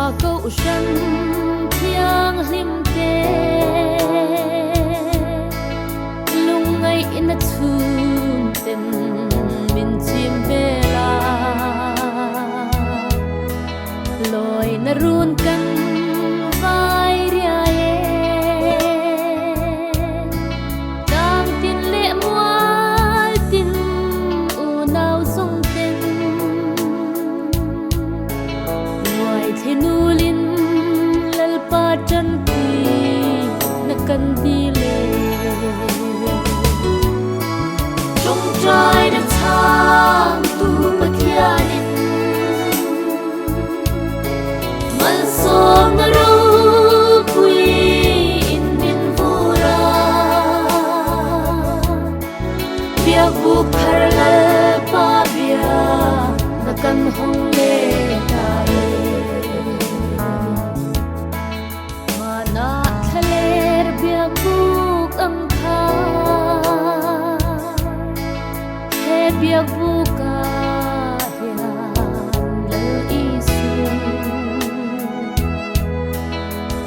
Kohhran thianghlim te lungngaihna chhung ten min chim vel a, lawina run kan vai riai e. Tlang tin leh mual tin unau zawng ten Nuaithli nulin Lalpa tanpui na kan dil e. Tawngtaina chhangtu Pathianin malsawmna ropui in min vur a. Biakbuk thar Lalpa bia na kan hawng leh ta e. Manah thlaler biakbuk ang kha he biakbuk ah hian Lal Isu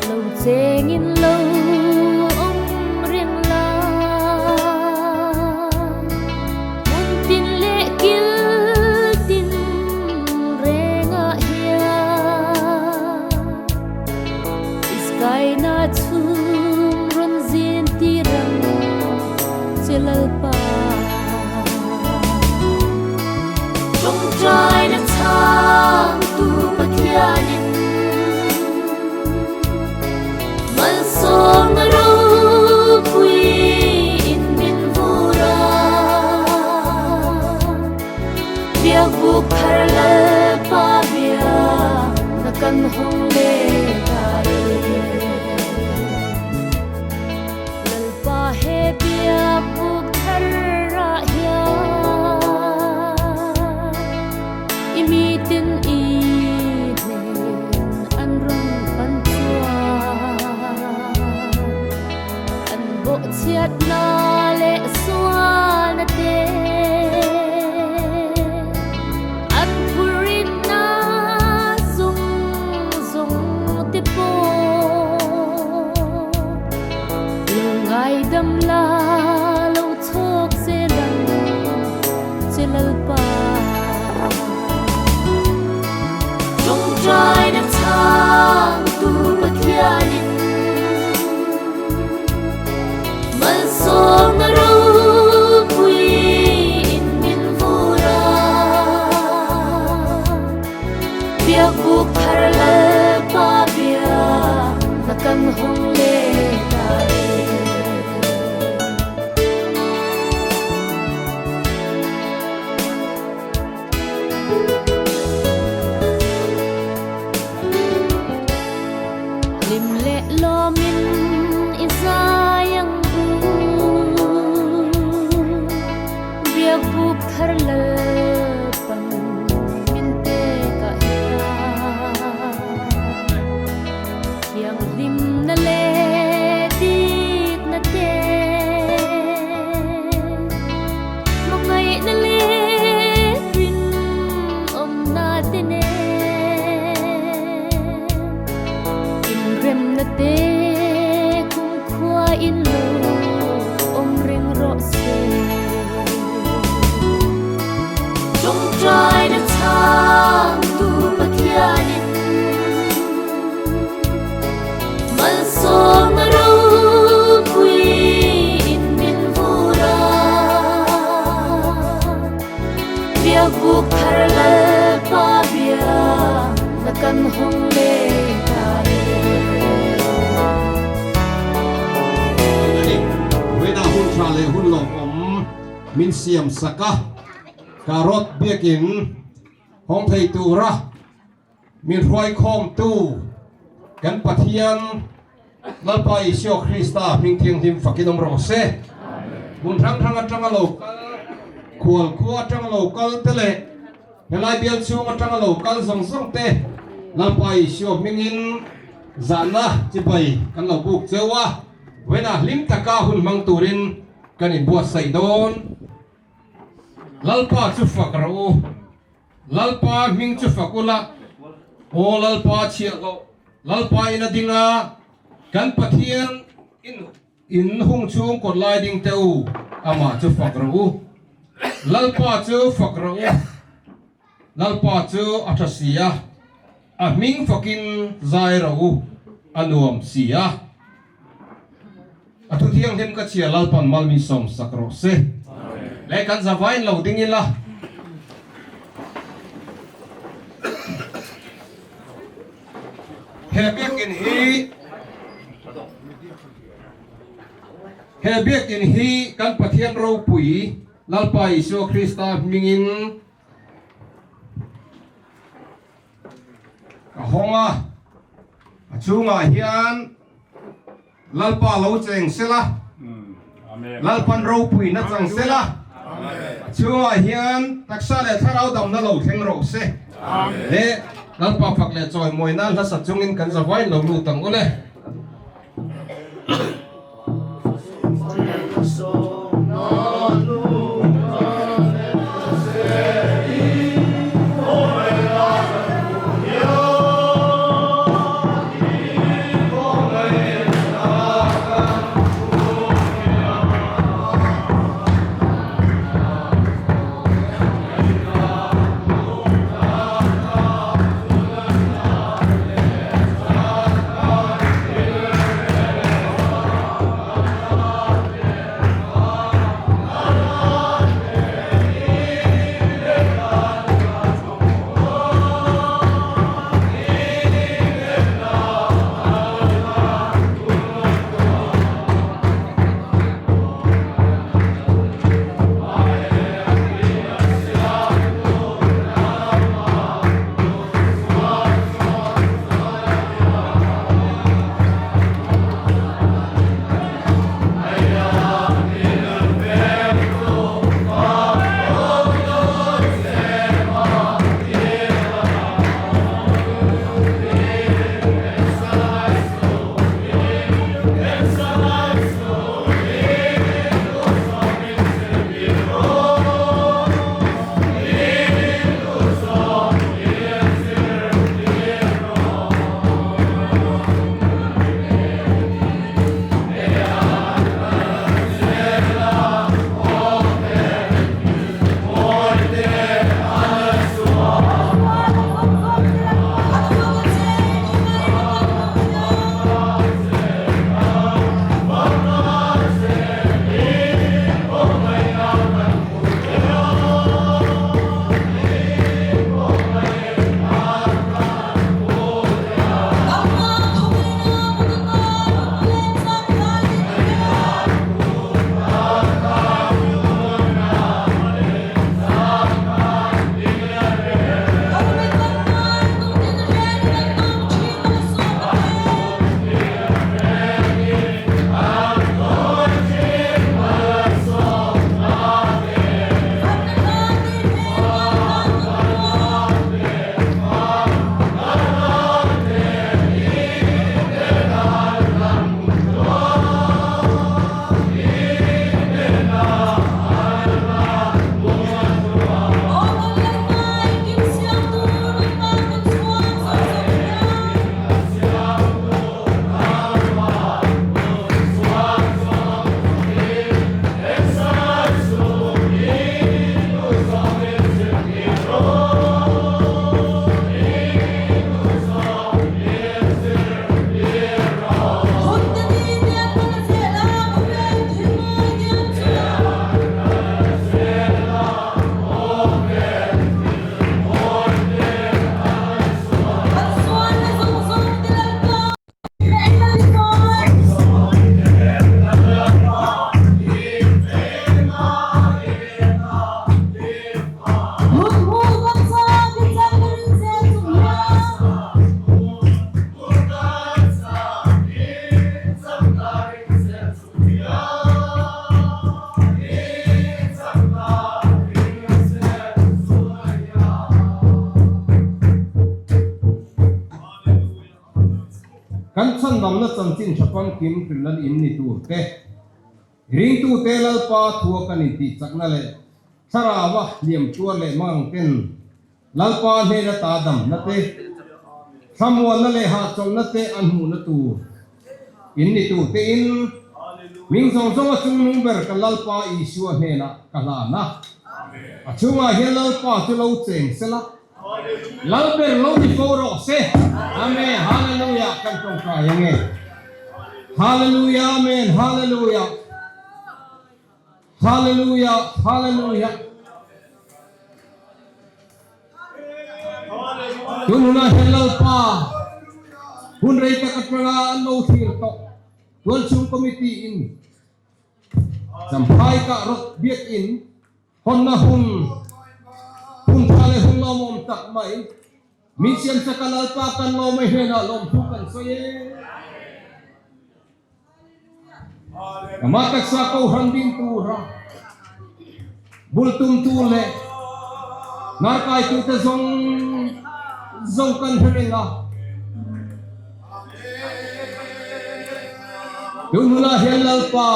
lo chengin lo awm reng la. Hmun tin leh kil tin rengah hian Iskaina chhung rawn zin tir ang che Lalpa. Tawngtaina chhangtu Pathianin Malsawmna ropui in min vur a, Biakbuk thar Lalpa bia na kan hawng leh ta e. Lalpa he biakbuk thar ah hian i mitin i hnen an rawn pan chuan an bawhchhiatna leh sualna te an phurinna zawng zawng te pawh lo ngaidam la lo chhawk zel ang che Lalpa. Tawngtaina chhangtu Pathianin malsawmna ropui in min vur a, Biakbuk thar Lalpa bia na kan hawng leh ta e. Hlim leh lawmin i zai ang u, Biakbuk thar Lalpan min pek ah hian Thianghlimna leh dikna te. Hmangaihna leh rinawmna te nen inremna te kumkhua in lo awm reng rawh se. Tawngtaina chhangtu Pathianin Malsawmna ropui in min vur a, Biakbuk thar Lalpa bia na kan hawng leh ta e. Ani, Vena hun tha leh hun lawmawm min siam sak a, Karot biakin hawng thei tura Min hruaikhawmtu kan Pathian Lalpa Isua Krista hming thianghlim fakin awm rawh se. Hmun hrang hrang atanga lo kal, khual khua atanga lo kal te leh helai bial chhung atanga lo kal zawng zawng te Lalpa Isua hmingin zahna chibai kan lo buk cheu a, vawiinah hlim taka hun hmang turin kan inbuatsaih dawn. Lalpa chu fak rawh u. Lalpa hming chu fak ula. Aw Lalpa chhiahhlawh, Lalpa in a ding a, kan Pathian in in hung chhung kawt lai ding teh u, amah chu fak rawh u. Lalpa chu fak rawh u, Lalpa chu a tha si a, a hming fakin zai rawh u, a nuam si a. A thu thianghlim ka chhia Lalpan mal min sawm sak rawh se. Le kan zavain lo ding ila. He biakinn hi He biakinn hi kan Pathian ropui Lalpa Isua Krista hmingin Ka hawng a, a chhungah hian Lalpa lo cheng sela, Lalpan ropuina chang sela, a chhungah hian taksa leh thlarau damna lo thleng rawh se. Le Lalpa fak leh chawimawina hlasa chungin kan zavain lo lut ang u le. Kan chhandamna chanchin tha famkim hrilh in ni tur te, ringtute Lalpa thua kan intih chakna leh thlarau a hliam tuar leh mang ten Lalpa hnena ta damna te, Thlamuanna leh hahchawlhna te an hmuhna tur in ni tur tein hming zawng zawnga chungnung ber ka Lalpa Isua hnenah ka hlan a. A chhungah hian Lalpa chu lo cheng sela, Lal ber lo ni fo rawh se. Amen. Hallelujah. Kan tawngtai ange. Hallelujah. Amen. Hallelujah. Hallelujah. Hallelujah. Tun hunah hian Lalpa hun rei tak atanga an lo thlir tawh Tualchhung Committee in Champhai kah rawt biakinn hawnna hun hun tha leh hun lawmawm tak mai min siam chak a Lalpa kan lawm e hnenah lawmthu kan sawi e. Amah taksa kohhran ding tura bul tumtu leh hnarkaitute zawng zawng kan hre reng a. Tun hunah hian Lalpa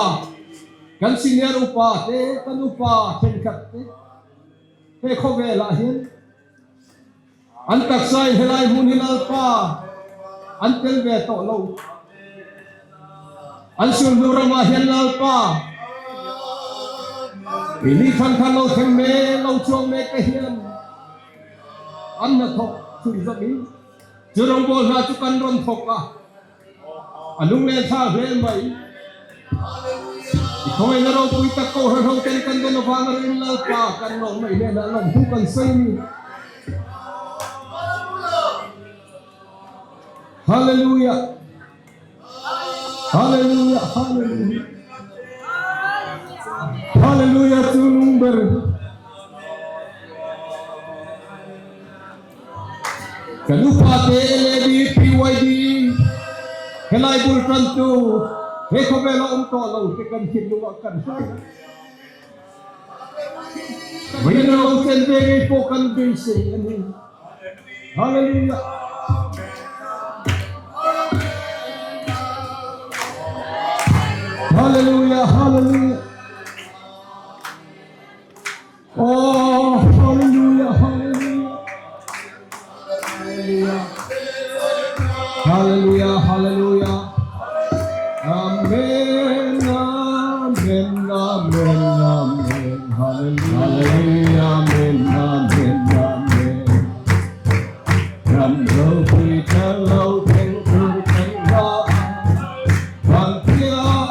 kan senior upa te, kan upa thenkhat te he khawvelah hian An taksa in helai hmun hi Lalpa an tel ve tawh lo. An sulhnu ramah hian Lalpa i ni than khan lo thleng mek, lo chuang mek te hian an hnathawk chhunzawm in chu rawngbawl hna chu kan rawn thawk a. A lunglen thlak hle mai. I khawngaihna ropui tak Kohhran ho ten kan dawn avanga rin Lalpa kan lawm mai hnenah lawmthu kan sawi ni. Hallelujah. Hallelujah. Hallelujah. Hallelujah chu nung ber. Kan upa te LAD, PYD, helai bul tantu he khawvel a awm tawh lo te kan thinlung ah kan hrai a. Vawiin a lo chen ve ngei pawh kan beisei a ni. Hallelujah. Hallelujah, hallelujah. Oh, hallelujah, hallelujah. Hallelujah. Hallelujah, hallelujah. Amen, amen, amen, amen. Hallelujah, amen, amen, amen. Ram ropui thar lo thleng tur thleng ra van thiam.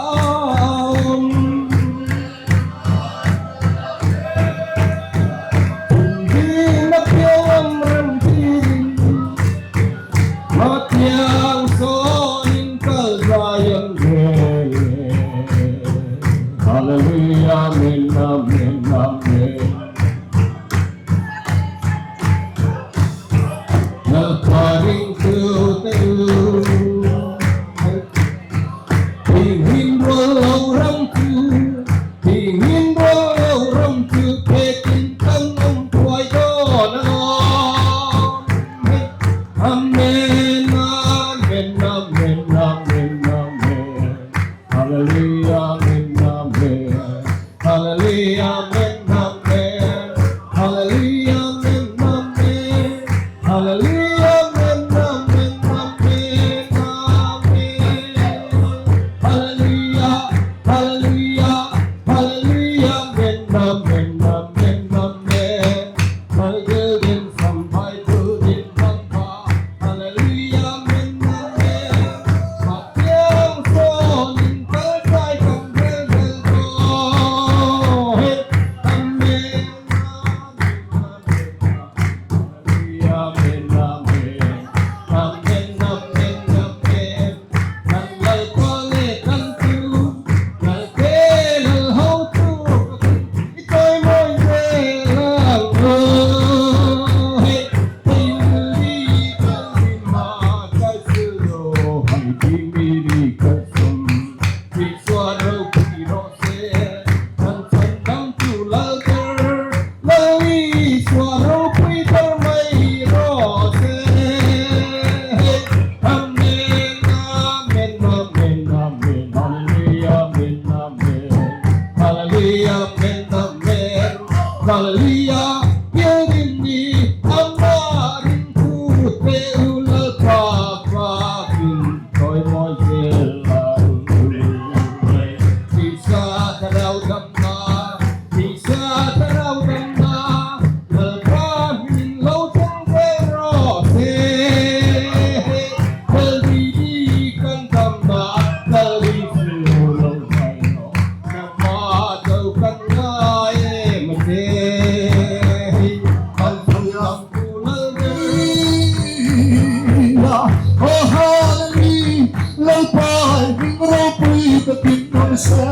se,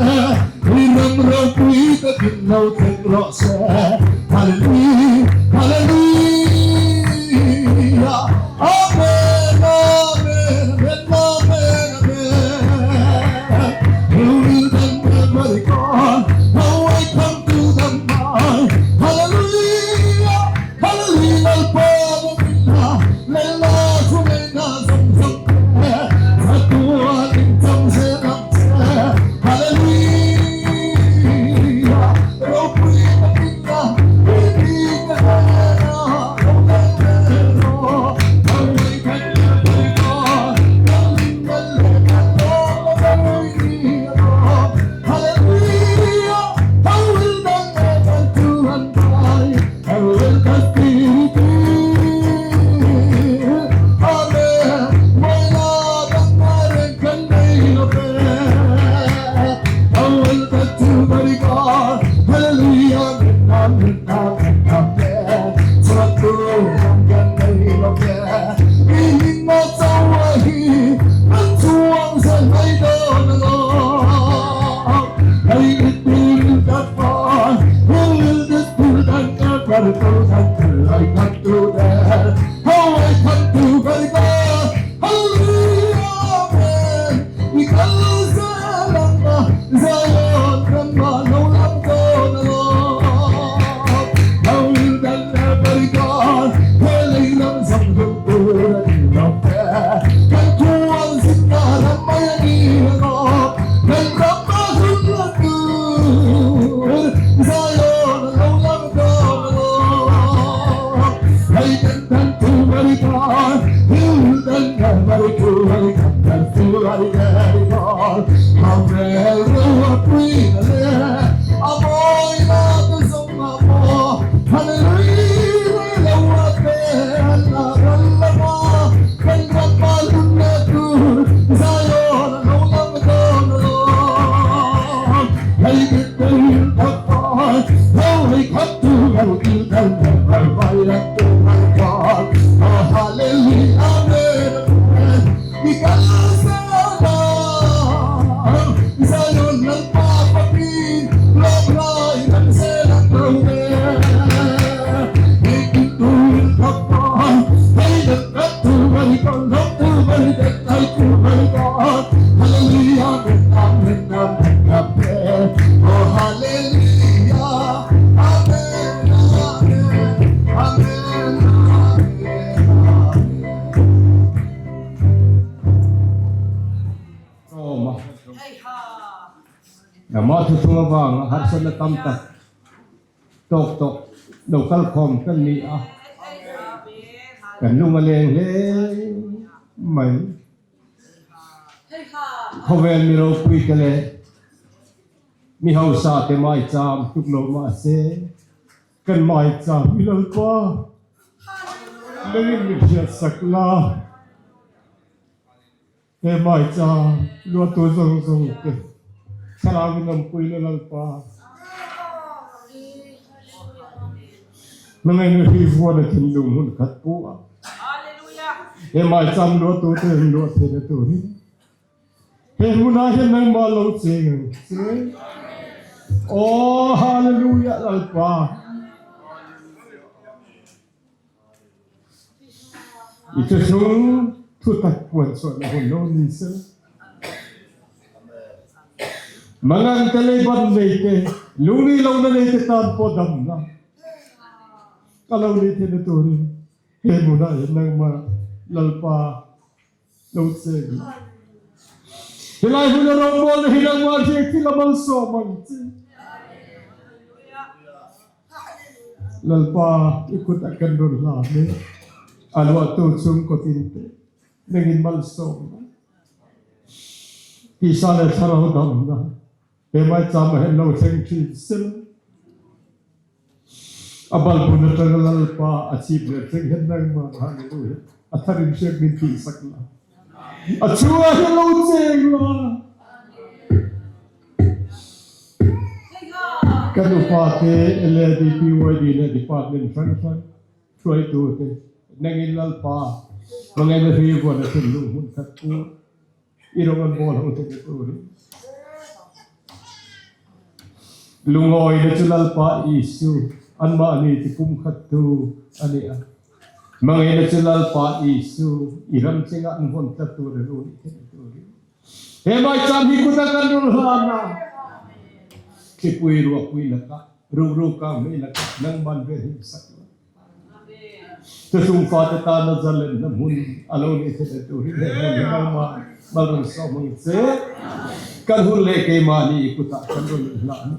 I ram ropui takin lo thleng rawh se. Hallelujah, Hallelujah, Amen, Amen, Amen, Amen, Amen. You will then memory God, how I come to the mind. Hallelujah, Hallelujah, Lalpa Lalpa, Lalpa Thungaina zawng zawng te, Chatuan in chang zel ang che. Hallelujah, ropui takin na i bik a hnena lo leng zel rawh. Hallelujah, kan memory God, kan rinna leh kan lawm a ropui rawh. Hallelujah, I will dang ever to untie, I will the spirit Amen, my love and my kan nei lo ve. I will the to very God, Hallelujah, amen, amen, amen. Chatu kan nei lo ve. I hing a chawa hi, kan chuang sa lai dawn lo. Hei i tir dat pa, hil this tu dan ka kar tu dan lai kan tu der. How I come to very God, Hallelujah, amen. I kal zelang na, Zion ramma lo lam dawn lo. How will dan very God, Heli lam zang hu tu lo te. Kan tuan zin na ram mai a ni lo, kan ramma hun la tur, Zion lo lam dawn lo. Hei kan dan tu very God, hil dan very tu very kan dan tu very very God. Amen, ro pui le, amoy na tu zong mo. Hallelujah, lo wa te la la ma, kan ramma lun na tur, Zion lo lam dawn lo. Hei kan dan tak pa, hei khat tu hau il dan vai vai la tu vai God. Oh, hallelujah, amen, amen. I kal sa Zion lal pa papi, love lai kan se lang ro ve. Hei ki tu tak pa, hei dat kat tu vai con love tu vai dat ai tu vai God. Hallelujah, amen, amen, amen. Oh, hallelujah, amen, amen, amen, amen, amen. Roma. Nangmah thuthung avanga harsatna tam tak tawk tawh lo kal khawm kan ni a, kan lung a leng hle mai. Khawvel mi ropui te leh mi hausa te maicham tluk lo mahse kan maicham hi Lalpa nangin min hriatsak la. He maicha luatu zawng zawng te thlarau in awmpui na Lalpa. Hmangaihna hri vuan a thinlung hmun khat pu a. He maicham luatu te in luah theihna turin he hmunah hian nangmah lo cheng ang che. Aw Hallelujah Lalpa. I thuchung thutak puan chuahnak hun lo ni seh. Mangang te leiban nei te, lungni lo na nei te tan pawh damnak ka lo nei theihna turin he hmun ah hin nangmah Lalpa lo cheng la. Helai hmun a rawngbawlna hi nangmah hriak thil a malsawm ang che. Lalpa i kut a kan rawn hla hle. A luahtu chhungkaw tin te nangin malsawm la. Tisa leh thlarau damna he maicham ah hian lo thleng thin sela. A balbun atanga Lalpa a chip leh thleng hian nangmah Hallelujah a thar in hriat min tihsak la. A chungah hian lo cheng la. Kan upa te LAD, PYD leh department hrang hrang hruaitu te nangin Lalpa hmangaihna hlui vuan a thinlung hmun khat pu i rawng an bawl ho te ka tur hi. Lungawina chu Lalpa Isu anmahni ti pumkhattu a ni a. Hmangaihna chu Lalpa Isu i ram chengah an vawn tlat tur a lo nih theih turin he maicham hi kut a kan rawn hlan a. Thlipui ruahpui lakah, rukru kang hmei lakah nangman vel him sak lo. Thutlung fate tana zalenna hmun a lo nih theih turin he hmun hi nangmah mal rawn sawm ang che. Kan hun leh keimahni i kutah kan rawn inhlah a ni.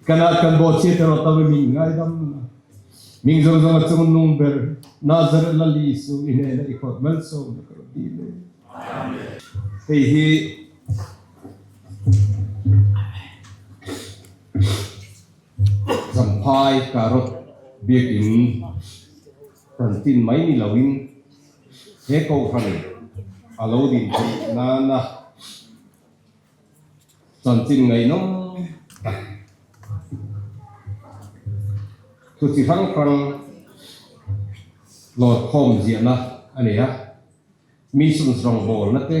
Kan ah kan bawhchhiat erawh tam i min ngaidam la. Ming zawng zawng a chung nung ber Nazareth Lal Isu i hnena i khawt malsawmna ka rawn dil e. Hei hi Champhai Karot biakin kan tin mai ni loin he kohhran a lo din theih nana chanchin ngaihnawm tak thu chi hrang hrang lawrkhawm ziahna a nei a. Missions rawngbawlna te,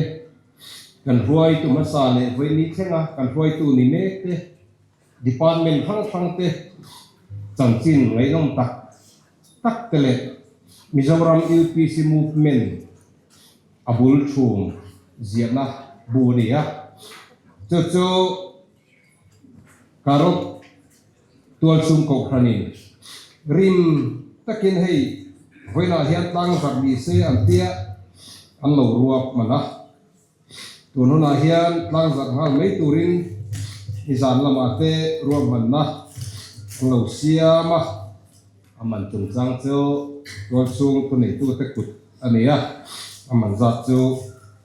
kan hruaitu hmasa leh vawiini thlenga kan hruaitu ni mek te, department hrang hrang te chanchin ngaihnawm tak tak te leh Mizoram UPC movement a bul thum ziahna bu a ni a. Chu chu Karot Tualchhung Kohhranin rin takin hei vawiinah hian tlangzarh ni se an tia an lo ruak hman a. Tun hunah hian tlangzarh nghal mai turin nizan lamah te ruahmanna an lo siam a, a man chungchang chu tualchhung thuneitute kut a ni a, a man zat chu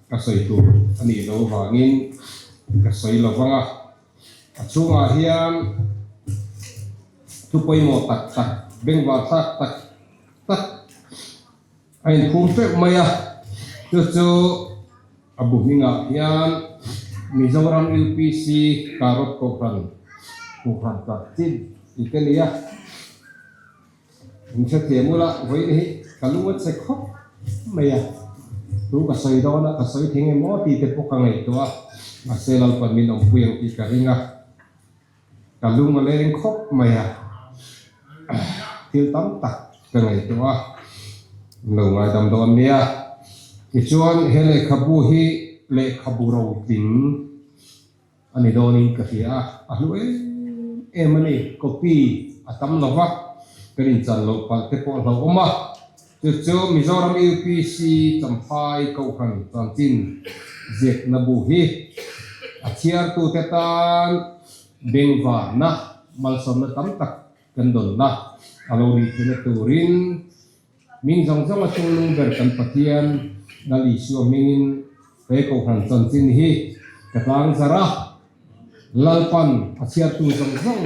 ka sawi tur a nih loh avangin ka sawi lo vang a. A chhungah hian thu pawimawh tak tak, bengvar thlak tak tak a inphum teuh mai a, chu chu a bu hmingah hian Mizoram UPC Karot Kohhran Kohhran Tarchin tih te a ni a, in hrethiam ula vawiin hi ka lung a che khawp mai a, thu ka sawi dawn a, ka sawi thei nge maw tih te pawh ka ngaihtuah a, mahse Lalpan min awmpui ang tih ka ring a. Ka lung a leng khawp mai a, thil tam tak ka ngaihtuah a, min lo ngaidam dawn nia. Tichuan he lehkhabu hi lehkhabu rotling a ni dawnin ka hria a, a hlu em em a ni, copy a tam lo va, kan inchan loh palh te pawh a hlauhawm a, chu chu Mizoram UPC Champhai Kohhran chanchin ziakna bu hi a chhiartute tan bengvarna malsawmna tam tak kan dawnna a lo nih theihna turin ming zawng zawng a chungnung ber kan Pathian Lal Isua hmingin he Kohhran chanchin hi ka tlang zar a, Lalpan a chhiartu zawng zawng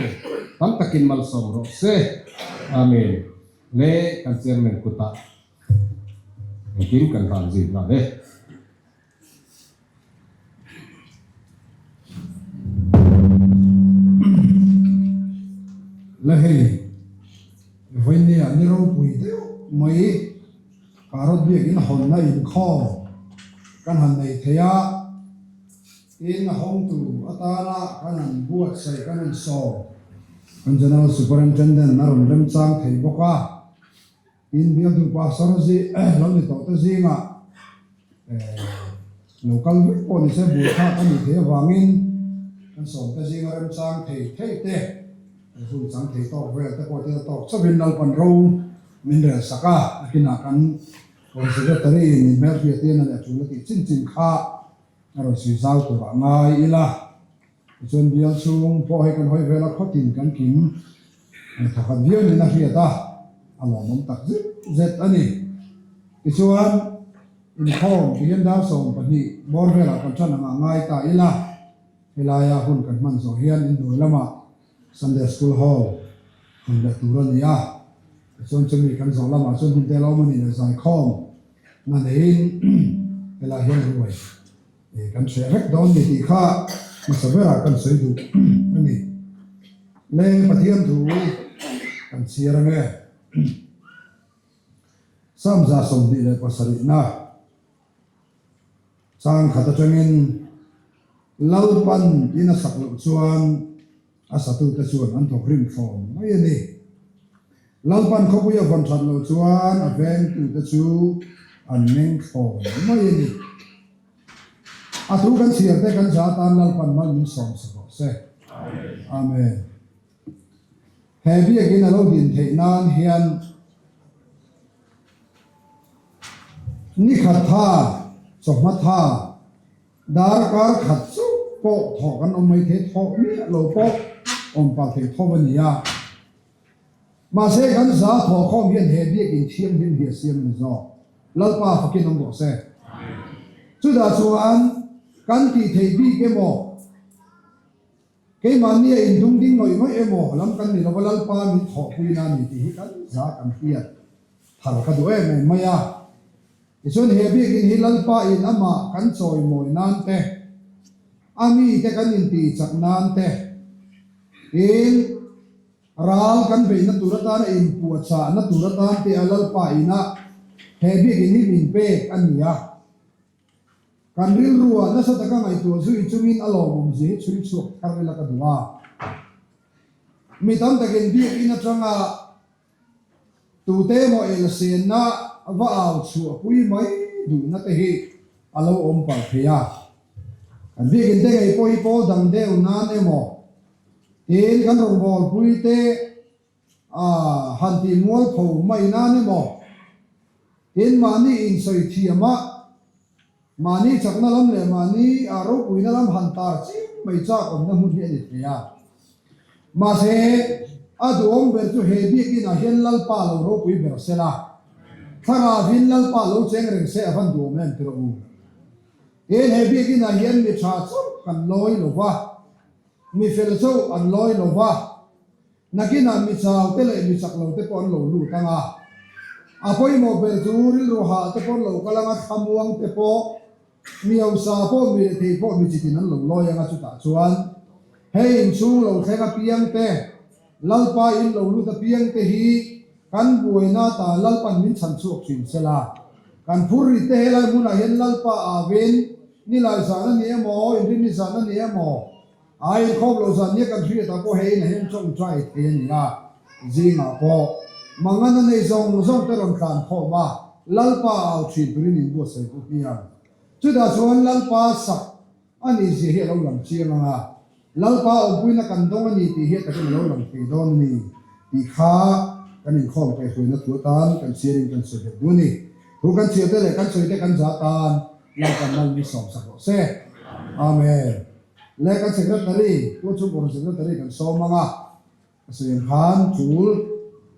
tam takin malsawm rawh se. Amen. Le kan chairman kutah engkim kan hlan zui nghal e. Le hei, vawinia ni ropui deuh mai Parrot biakin hawnna inkhawm kan han nei thei a, tin a hawngtu atana kan han buatsaih kan han sawm. Kan General Superintendent a rawn remchang thei bawk a, tin bialtu pastor zi lo ni tawh te zingah lo kal vek pawh ni se buaithlak a nih theih avangin kan sawm te zinga remchang thei thei te hun chang thei tawk vel te pawh thil tawk chauhin Lalpan ro min rel sak a, a kinah kan Kawn Secretary in min hmelhriat hian a leh tul a tih chin chin kha a rawn sui zau turah ngai ila. Tichuan bial chhung pawh hei kan hawi vel a khawtin kan kim thawkhat viau niin a hriat a, a lawmawm tak zet zet a ni. Tichuan inkhawm ti hian dar 12 bawr velah kan tan angah ngai ta ila, helaia hun kan hman zawh hian inhnuai lamah Sunday School Hall hawn leh tur a ni a, tichuan chumi kan zawh lamah chuan hun te lo awm a nih leh zaikhawm na neiin helai hian ruai Kan hre vek dawn ni tih kha hmasa berah kan sawi duh a ni. Le Pathian thu kan chhiar ange. Psalm 27na chang khat atangin Lalpan in a sak loh chuan. A satute chuan an thawk rim thlawm mai a ni. Lalpan khawpui a vawn that loh chuan a vengtute chu an meng thlawm mai a ni. A thu kan chhiar te kan za tan Lalpan mal min sawm sa rawh se. Amen. He biakin a lo din theih nan hian ni khat tha, chawhma tha, darkar khat chauh pawh thawh kan awm mai thei, thawh miah lo pawh awm pal thei tho a ni a. Mahse kan za thawh khawm hian he biakin thianghlim hi a siam a ni zawk. Lalpa fakin awm rawh se. Chutah chuan kan tih theih bik emaw, Keimahni a indung ding ngawih ngawih emaw lam kan ni lova Lalpa min thawhpui na ni tih hi kan za kan hriat thar ka duh em em mai a. Tichuan he biakin hi Lalpa in amah kan chawimawi nan te, a mite kan intihchak nan te, tin ral kan beihna tur atana inpuahchahna tur atan te a Lalpa ina he biakin hi min pek a ni a. Kan rilruah nasa taka ngaihtuah zui chungin a lawmawm zia hi chhui chhuak thar ila ka duh a. Mi tam takin biakinn atanga tute emaw elsenna va au chhuah pui mai duhna te hi a lo awm palh thei a. Kan biakinn te ngei pawh hi pawl dang deuh nan emaw tin kan rawngbawlpui te A han tih mualpho mai nan emaw, tin mahni insawi thiama mahni chakna lam leh mahni a ropuina lam han tar chiang mai chak awmna hmun hi a ni thei a. Mahse, a duhawm ber chu he biakinah hian Lalpa lo ropui ber se la, Thlarauin Lalpa lo cheng reng se a van duhawm em ti rawh u. Tin, he biakinah hian mi tha chauh kan lawi lo va, mi fel chauh an lawi lo va, Nakinah mi chau te leh mi chak lo te pawh an lo lut ang a, a pawimawh ber chu rilru hah te pawh an lo kal ang a, thlamuang te pawh, mi hausa pawh, mi rethei pawh mi chitin an lo lawi ang a, chutah chuan hei inchhung lo thleng apiang te, Lalpa in lo lut apiang te hi kan buaina ta Lalpan min chhan chhuak thin sela, kan phur rit te helai hmunah hian Lalpa avin nilai zan a ni emaw, inrinni zan a ni emaw, A inkhawm loh zan nia kan hriatah pawh hei in a hem tawngtai thei a ni a, zingah pawh mangan a nei zawng zawng te rawn tlan khawm a, Lalpa a au thin turin in buatsaih pu hmiang. Chutah chuan Lalpa sak a nih zia hi a lo lang chiang ang a, Lalpa awmpuina kan dawng a ni tih hi a takin a lo lang thei dawn a ni tih kha kan inkhawm kaihhruaina thu atan kan chhiarin kan sawi bet duh a ni. Thu kan chhiar te leh kan sawi te kan za tan Lalpan mal min sawmsak rawh se. Amen. Le kan secretary, tu chhungkaw rawn secretary kan sawm ang a, ka sawi ang khan chul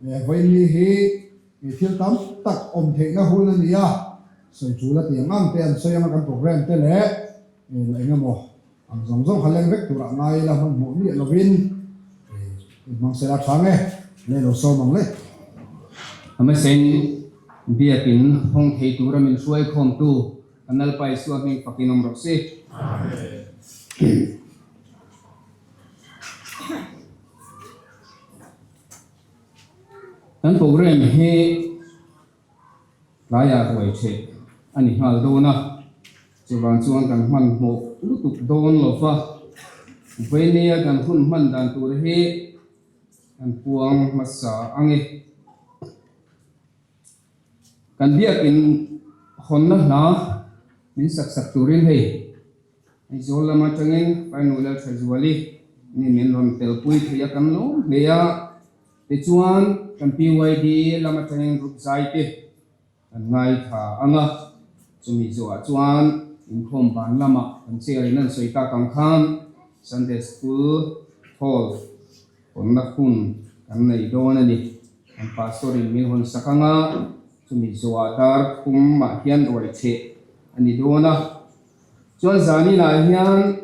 vawiinni hi thil tam tak awm theihna hun a ni a, sawi chul a ti ang ang te an sawi ang a kan program te leh la eng emaw ang zawng zawng kha leng vek turah ngai ila hmanhmawh miah lovin inhmang sela tha nge le lo sawm ang le. Hmasain biakin hawng thei tura min hruaikhawmtu Kan Lalpa Isua hming fakin awm rawh se. Kan program hi tlaiah ruai theh a ni nghal dawn a, chuvang chuan kan hmanhmawh lutuk dawn lo va, Vainia kan hun hman dan tur hi kan puang hmasa ang e. Kan biakin hawnna hla min sak sak turin hei Aizawl lam atangin Farnu Lalthazuali nih min rawn telpui thei a kan lawm hle a, tichuan kan PYD lam atangin Rup Zai te kan ngaithla ang a, chumi zawhah chuan inkhawm ban lamah kan chair in an sawi tak ang khan Sunday School Hall Hawnna hun kan nei dawn a ni. Kan pastor in min hawn sak ang a, chumi zawhah dar thum ah hian ruai cheh a ni dawn a. Chuan zanin ah hian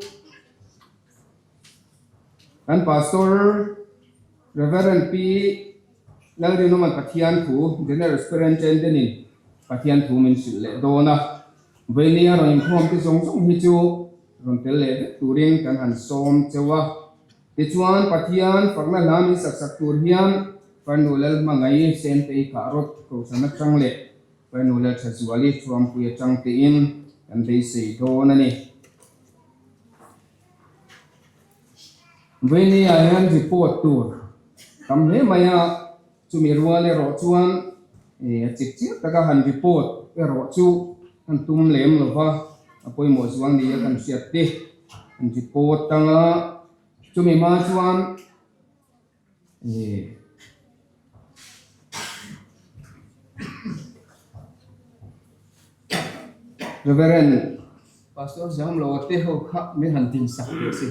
kan pastor Reverend Pi Lalrinawman Pathian thu General Superintendent in Pathian thu min hrilh leh dawn a. Veinia rawn inkhawm te zawng zawng hi chu rawn tel leh vek turin kan han sawm cheu a. Tichuan, Pathian fakna hla min sak sak tur hian Farnu Lalhmangaih Sentei kah rawt Kohhran atang leh Farnu Lalthazuali Thuampui atang tein kan beisei dawn a ni. Vawinia hian report tur tam hle mai a, chumi rual erawh chuan a chip chiah taka han report erawh chu kan tum lem lo va, a pawimawh zual nia kan hriat te an report anga chumi hma chuan Reverend Pastor Zamlo te ho kha min han din sak teh si.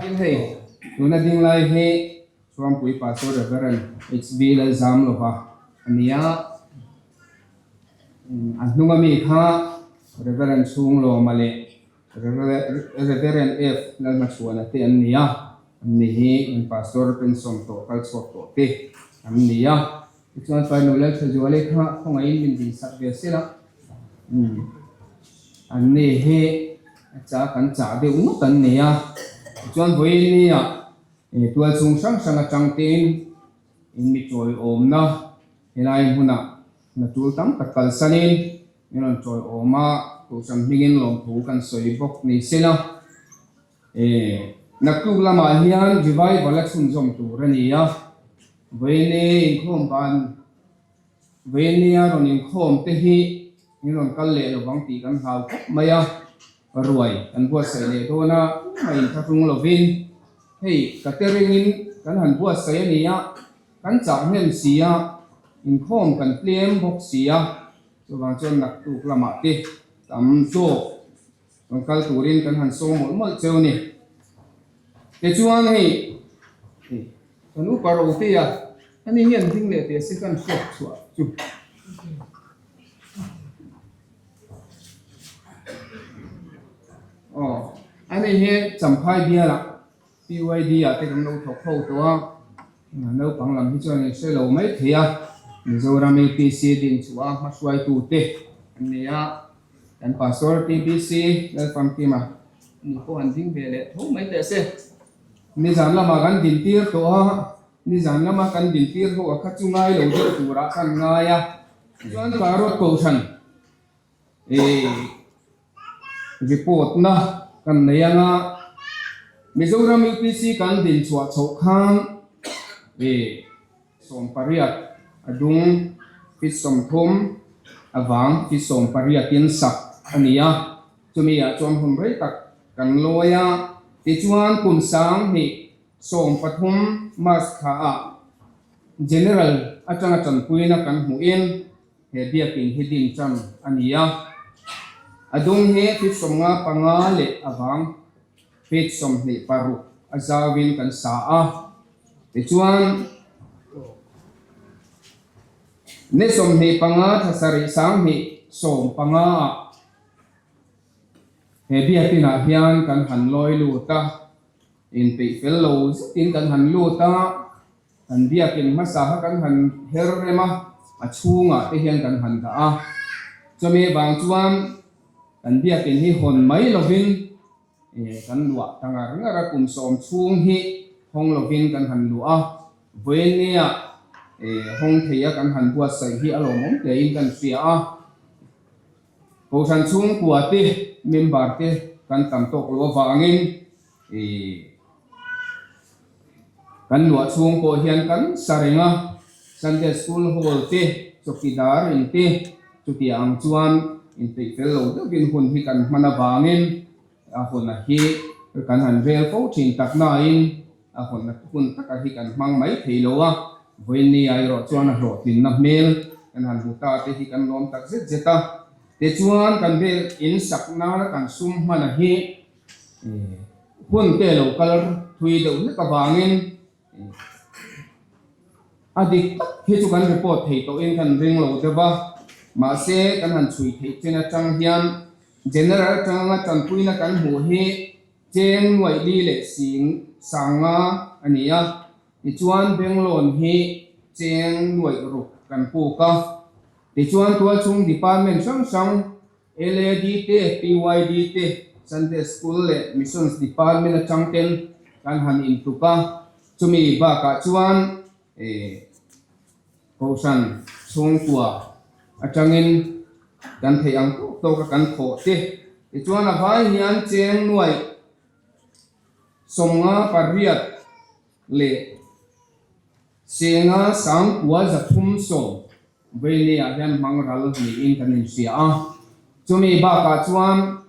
Tin hei tuna ding lai hi Chuangpui Pastor Reverend HB Lalzamlova a ni a. A hnunga mi kha Reverend Chhunglawma leh Reverend F. Lalhmachhuana te an ni a, an ni hi in Pastor pension tawh kal chhuak tawh te an ni a. Tichuan Painu Lalthazuali kha khawngaihin min dinsak ve sel a, an ni hi a cha kan chah deuh ngawt an ni a. Tichuan vawiin nia tualchhung hrang hrang atang tein in mi tawiawmna helai hmunah Hna tul tam tak kalsanin min rawn tawiawm a, Kohhran hmingin lawmthu kan sawi bawk ni se la. E, naktuk lamah hian revival a chhunzawm tur a ni a, Vawiini inkhawm ban, Vawiinia rawn inkhawm te hi min rawn kal leh lovang tih kan hlau khawp mai a, ruai kan buatsaih leh dawn a, tumah inthlahrung lovin hei catering-in kan han buatsaih a ni a, Kan chah hnem si a, inkhawm kan tlem bawk si a, chuvang chuan naktuk lamah te tam zawk rawn kal turin kan han sawm mawlh mawlh cheu ni. Tichuan hei kan upa Rotea ani hian ding leh teh se kan hriat chhuah chu. Aw, ani hi Champhai bialah PYD ah te kan lo thawk ho tawh a, naupang lam hi chuan in hre lo mai thei a, Mizoram UPC din chhuah a hmahruaitu te an ni a, kan Pastor TBC Lalfamkima ni pawh an ding ve leh tho mai teh se. Nizan lamah kan din tir tawh a, nizan lama kan din tir ho a kha chu ngai lo deuh turah khan ngai a, chuan Karot Kohhran Ih report na kan nei anga Mizoram UPC kan din chhuah chhoh khan ih 18 a dung feet 30 avang feet 18 in sak a ni a, chumi ah chuan hun rei tak kan lawi a, tichuan kum 2013 March thla ah General atanga tanpuina kan hmuhin He biakin hi din tan a ni a, a dung hi feet 55 leh a vang feet 26 a zauin kan sa a. Tichuan, ni 25 thla sarih 2015 ah he biakinah hian kan han lawi lut a, inpeih fel lo zetin kan han lut a. Kan biakin hmasa kha kan han her rem a, a chhungah te hian kan han dah a. Chumi vang chuan kan biakin hi hawn mai lovin kan luah ta ngar ngar a, kum 10 chhung hi hawng lovin kan han luah a. Vawinia hawng theia kan han buatsaih hi a lawmawm hlein kan hria a. Kohhran chhungkua te member te kan tam tawk loh avangin Kan luah chhung pawh hian kan sa reng a, Sunday School Hall te, chawkidar in te, chutiang ang chuan inpeih fel lo deuhin hun hi kan hman avangin a hawn hi kan han rel fo thin tak nain a hawn hun taka hi kan hmang mai thei lo a, vawiin erawh chuan a hlawhtlinna hmel kan han hmu ta te hi kan lawm tak zet zet a, tichuan kan bel in sak nana kan sum hman a hi Hun te lo kal thui deuh hlek avangin a dik tak hi chu kan report thei tawhin kan ring lo deuh a, mahse kan han chhui theih chin atang hian General atanga tanpuina kan hmuh hi cheng nuaih li leh sing sanga a ni a, tichuan Benglawn hi cheng nuaih ruk kan puk a, tichuan tualchhung department hrang hrang LAD te, PYD te, Sunday School leh Missions Department atang ten kan han intuk a, chumi bakah chuan Kohhran chhungkua atangin kan theih ang tawk tawka kan thawh te. Tichuan a vai hian cheng nuaih 58 leh senga sangkua 310 Veinia hian hmang ral niin kan inhria a. Chumi bakah chuan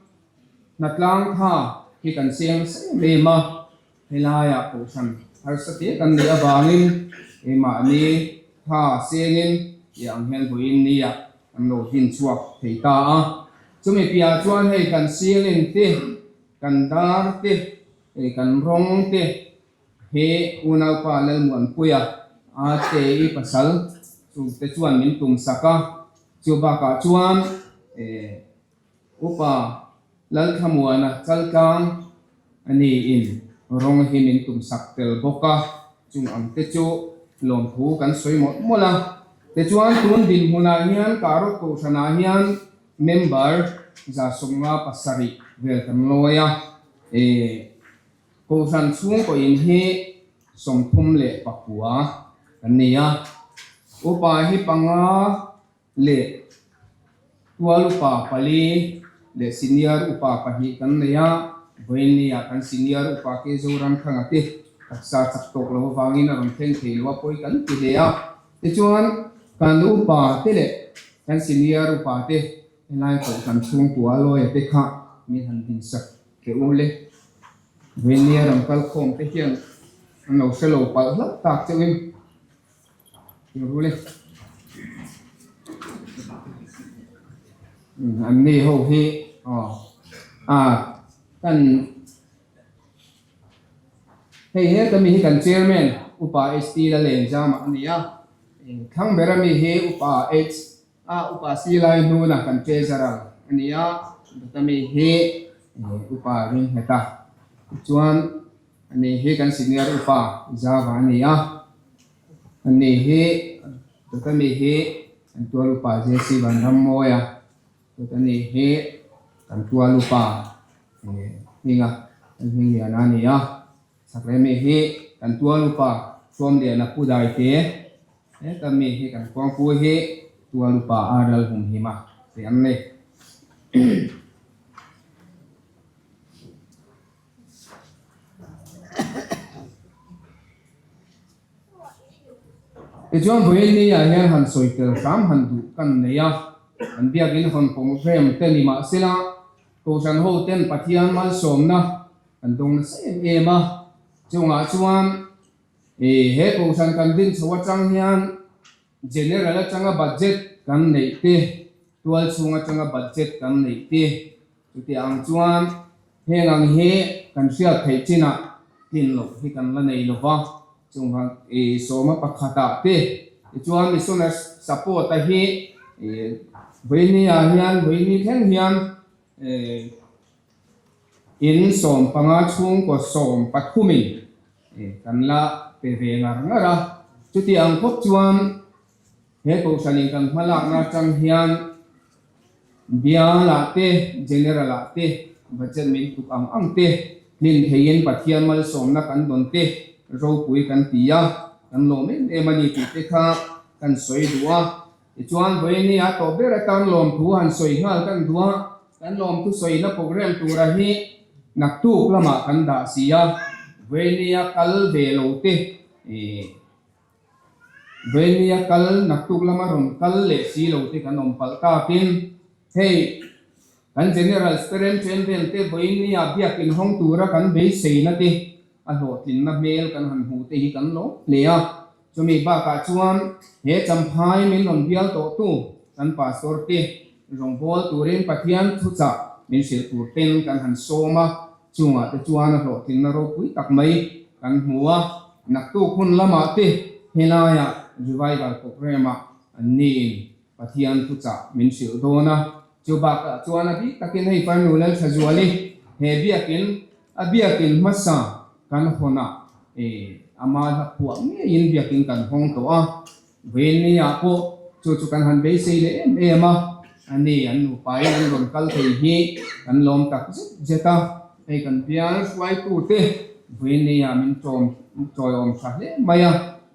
hnatlang tha hi kan seng nasa em em a, helaiah kohhran harsa te kan neih avangin keimahni tha sengin tih ang hian vawiin nia kan lo din chhuak thei ta a. Chumi piah chuan hei kan ceiling te, kan dar te, hei kan rawng te, He unaupa Lalmuanpuia a te i pasal chungte chuan min tum sak a, chu bakah chuan Upa Lalthlamuana Chaltlang a niin rawng hi min tum sak tel bawk a, chung ang te chu lawmthu kan sawi mawlh mawlh a. Tichuan tun dinhmunah hian Karot Kohhranah hian member 57 vel kan lawi a, Kohhran chhungkaw in hi 39 kan nei a, upa hi panga leh tual upa pali leh senior upa pahnih kan nei a, vawiinniah kan senior upa ke Zoramthanga te taksa chak tawk lo avangin a rawn thleng thei lo a pawi kan ti hle a, tichuan kan upa te leh kan senior upa te helai kohhran chhungkua lawia te kha min han dinsak Ke u le, Veinia rawn kal khawm te hian an lo hre lo palh hlauh tak chauhin ke u le. An ni ho hi aw a kan hei heta mi hi kan chairman upa HT Lalengzama a ni a, thlang bera mi hi upa H A upa si lai hnuna kan treasurer a ni a, dawta mi hi upa ring nghet a, tichuan ani hi kan senior upa Java a ni a, ani hi dawta mi hi kan tual upa JC Vanrammawi a, dawta ni hi kan tual upa Hminga kan Hmingliana a ni a. Sakre mi hi kan tual upa Thuamliana Pu Daite, heta mi hi kan khuangpu hi tual upa Ardal Humhima tih an ni. Tichuan vawiin ni ah hian han sawi tel hram han duh kan nei a, kan biakin hawn program te ni mahsela Kohhran ho ten Pathian malsawmna kan dawng nasa em em a, chungah chuan ih he Kohhran kan din chho atang hian General atanga budget kan neih te, tual chhung atanga budget kan neih te, chutiang ang chuan heng ang hi kan hriat theih chinah tlin loh hi kan la nei lova, chungah ih sawma pakhatah te tichuan missionary support a hi ih vawiini ah hian vawiini thleng hian ih In 15 chhungkaw 13 in kan la pe ve ngar ngar a, chuti ang khawp chuan he kohhranin kan hmalakna atang hian bialah te, general ah te, budget min tuk ang ang te hlin theiin Pathian malsawmna kan dawn te ropui kan ti a, kan lawm em em a ni tih te kha kan sawi duh a. Tichuan vawiin a tawp ber atan lawmthu han sawi nghal kan duh a, kan lawmthu sawina program tura hi naktuk lamah kan dah si a, vawiin a kal ve lo te ih vawiin a kal naktuk lama rawn kal leh si lo te kan awm palh takin hei kan General Superintendent te vawiin a biakin hawng tura kan beiseina te a hlawhtlinna hmel kan han hmuh te hi kan lawm hle a. Chumi bakah chuan he Champhai min rawn bial tawhtu kan Pastor te rawngbâwl turin Pathian thuchah min hrilh tur ten kan han sawm a, chungah te chuan a hlawhtlinna ropui tak mai kan hmu a, naktuk hun lamah te helaiah Revival Programme-ah an niin Pathian thuchah min hrilh dawn a, chu bakah chuan a bik takin hei Farnu Lalthazuali he biakin a biakin hmasa kan hawnah ama hla phuah ngeiin biakin kan hawng tawh a, vawiinniah pawh chu chu kan han beisei leh em em a, ani an nupain an rawn kal thei hi kan lawm tak zet zet a, hei kan bial hruaitute vawiinniah min tlawm chawiawm tha hle mai a,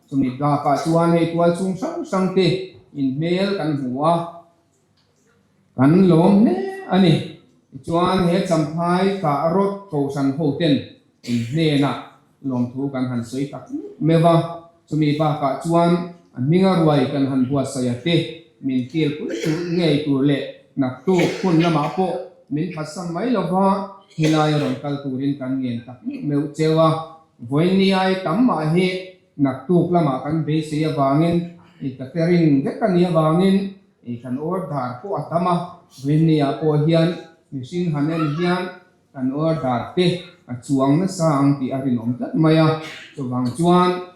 chumi bakah chuan hei tual chhung hrang hrang te inhmel kan hmu a, kan lawm hle a ni. Tichuan he Champhai kah rawt Kohhran hoten in hnenah lawmthu kan han sawi tak meuh a, chumi bakah chuan a hminga ruai kan han buatsaih a te min kil pui tur ngei tur leh naktuk hun lamah pawh min phatsan mai lova helai a rawn kal turin kan ngen tak meuh cheu a, vawiin ai tam mah hi naktuk lamah kan beisei avangin catering vek a nih avangin Ei kan order pawh a tam a, Vawiinniah pawh hian mihring han en hian kan order te a chuang nasa ang tih a rinawm tlat mai a, chuvang chuan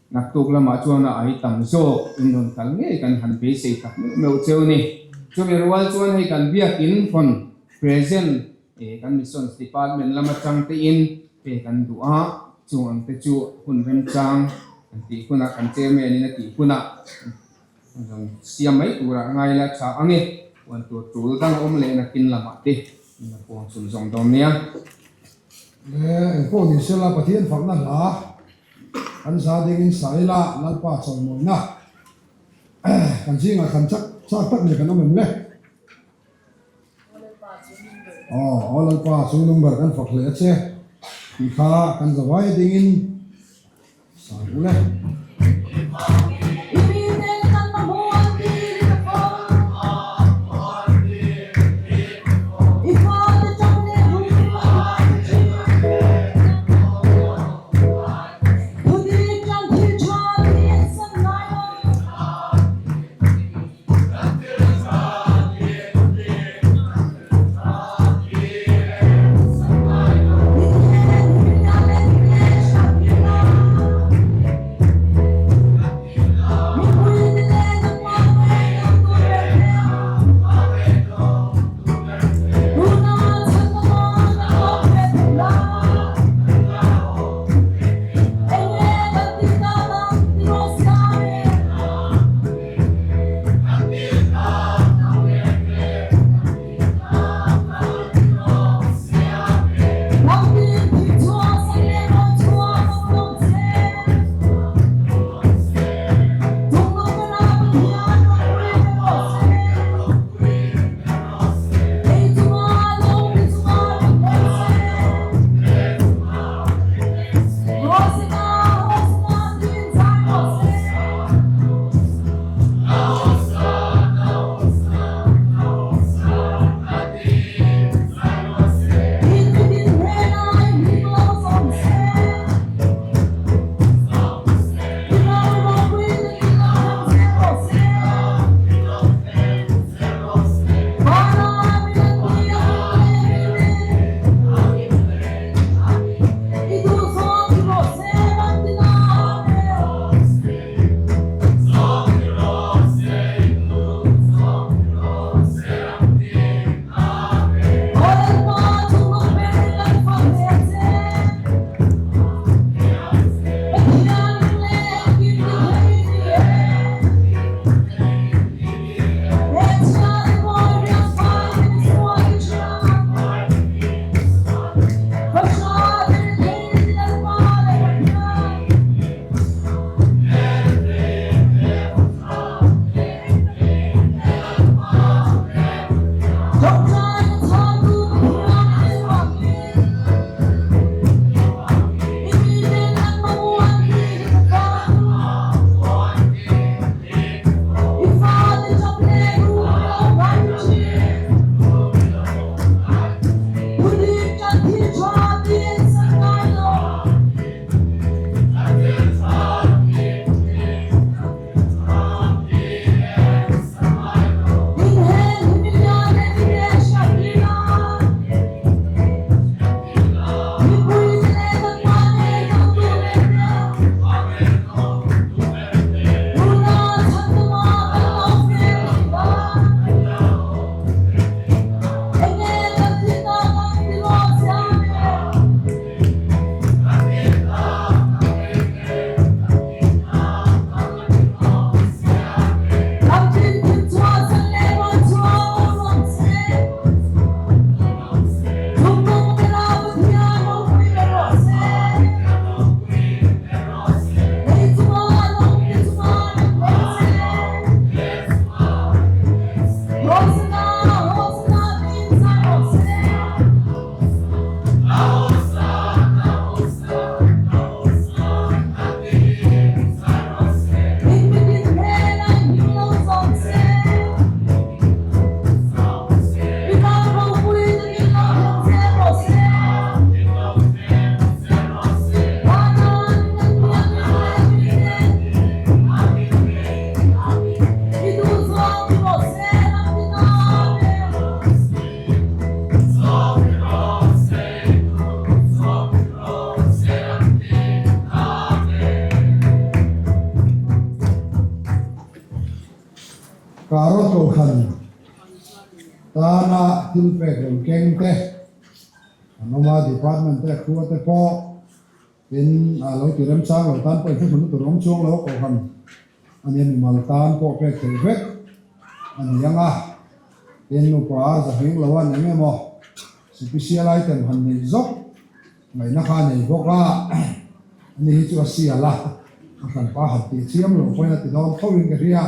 naktuk lamah chuan a ai tam zawk in rawn kal ngei kan han beisei tak meuh meuh cheu ni. Chumi rual chuan hei kan biakin phone present kan missions department lam atang tein pe kan duh a, chung ang te chu hun remchang kan tih hunah kan chairman in a tih hunah Rawn siam mai turah ngai la tha ang e, puan tur tul dang a awm leh nakin lamah te min la puang chhun zawng dawn nia. Le engpawh ni sela Pathian fakna hla kan za dingin sa ila Lalpa chawimawina kan zingah kan chak chak tak nei kan awm em le? Aw aw Lalpa chu number kan fak hle a che tih kha kan za vai dingin sa ang u le. Karo Kohhran tana thil pek rawn keng te an awm a, Department te khua te pawh tin a lo ti remchang lo tan pawh inhre hmun tur awm chuang lo a Kohhran a nia mimal tan pawh pek theih vek a ni ang a, tin nupa zahming lo an eng emaw special item han neih zawk Ngaihna kha a nei bawk a, ani hi chu a sial a, a hranpa han tih chiam lo pawhin a ti dawn tho in ka hria,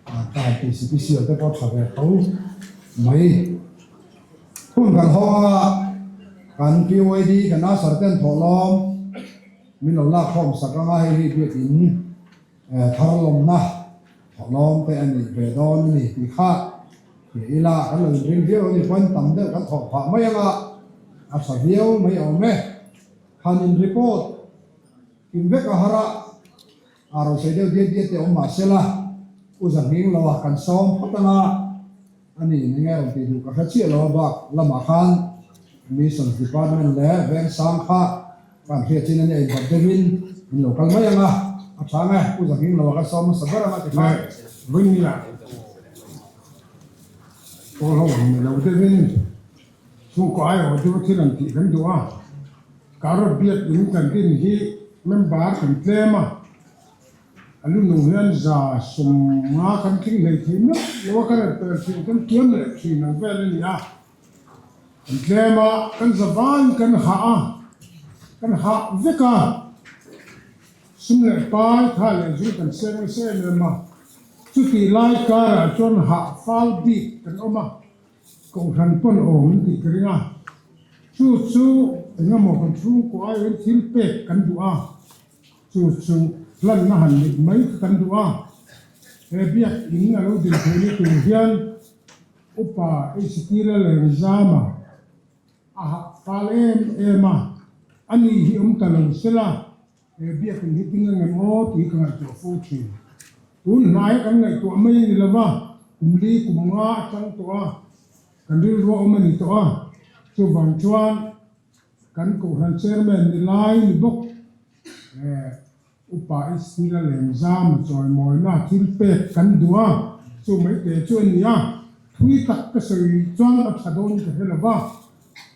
ka han tih sipisial te pawh tha ve tho mai. Hun kan hawng a, kan PYD kan Asar ten thawhlawm min lo lak khawm sak ang a, hei hi biakin thar lawmna thawhlawm te a nih ve dawn a ni tih kha hria ila kan lo inring viau a ni pawhin tam deuh kan thawh phah mai ang a, a tha viau mai awm e. Han in report kim vek a har a, a rosei deuh diat diat te awm mah sela u zahming lo a kan sawm phawt ang a, a ni eng nge rawn tih duh ka hre chiah lo a bak lamah khan Missions Department leh Vengsang kha kan hriat chin a nia inbat deuhin min lo kal mai ang a, a tha nge Pu Zahming lo a ka sawm hmasa ber ang a ti khan. Vawinia pawl ho ang ni lo deuhin chhungkaw aiawh deuh thil an tih kan duh a, Karot biak in kan din hi member kan tlem a, A lu nung hian 150 kan tling hlei thei meuh lo a, kan rawn pel thin, kan kiam leh thin ang vel a ni a. Kan tlem a, kan zavaiin kan hah a, kan hah vek a, sum leh pai, tha leh zu kan seng nasa em em a. Chutih lai karah chuan hah fal bik kan awm a, Kohhran pawn awm tih ka ring a, chu chu engemaw kan chhungkaw aiawhin thil pek kan duh a. Chu chu hlanna han neih mai kha kan duh a, he biak in a lo din theihna tur hian Upa Ezekiel-a leh Rizama a hah fal em em a, ani hi awm ta lo sela he biak in hi ding angem aw tih ka ngaihtuah fo thin. Tun hnaia kan ngaihtuah mai a ni lova, kum li kum nga atang tawh a, kan rilru a awm a ni tawh a, chuvang chuan Kan Kohhran Chairman ni lai ni bawk eh Upa Istila Lengzam chawimawina thil pek kan duh a, chu mai te chu a ni a, thui tak ka sawi chuan a tha dawn ka hre lo va,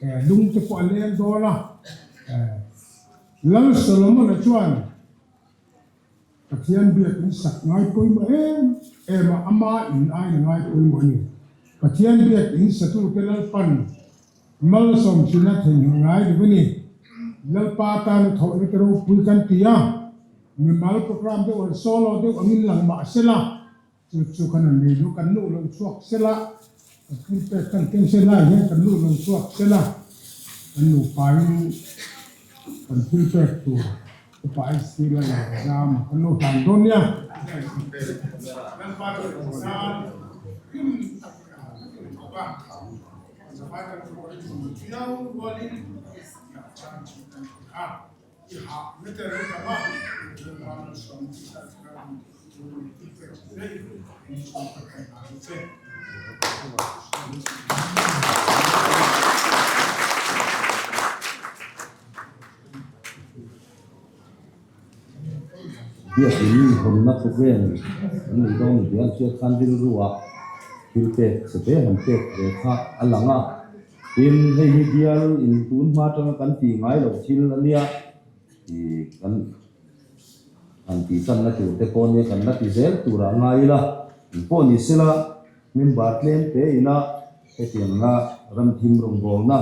eh lung te pawh a leng dawn a, eh Lal Solomon-a chuan Pathian biak in sak ngai pawimawh em em a, ama in aina ngai pawimawh a ni. Pathian biak in satute Lalpan malsawm hrina theihnghilh ngai lo a ni. Lalpa tana thawhna te ropui kan ti a, mimal program deuh han solo deuh angin lang mah sela, chu chu kan han nei lo, kan nu lo chhuak sela, kan thil pek kan keng se lai hian kan nu lo chhuak sela, kan nupain kan thil pek tur upa ST la lo zam kan lo hlan dawn nia. Biakin hawnna khawvel an nei dawn ni tih an hriat khan rilru ah thil pek che te han pek ve kha a lang a. Tin, hei hi bial in tun hma atanga kan tih ngai loh thil a nia ih kan han tih tanna tur te pawh nia kan la ti zel turah ngai ila in pawh ni sela member tlem te ina hetianga ramthim rawngbawlna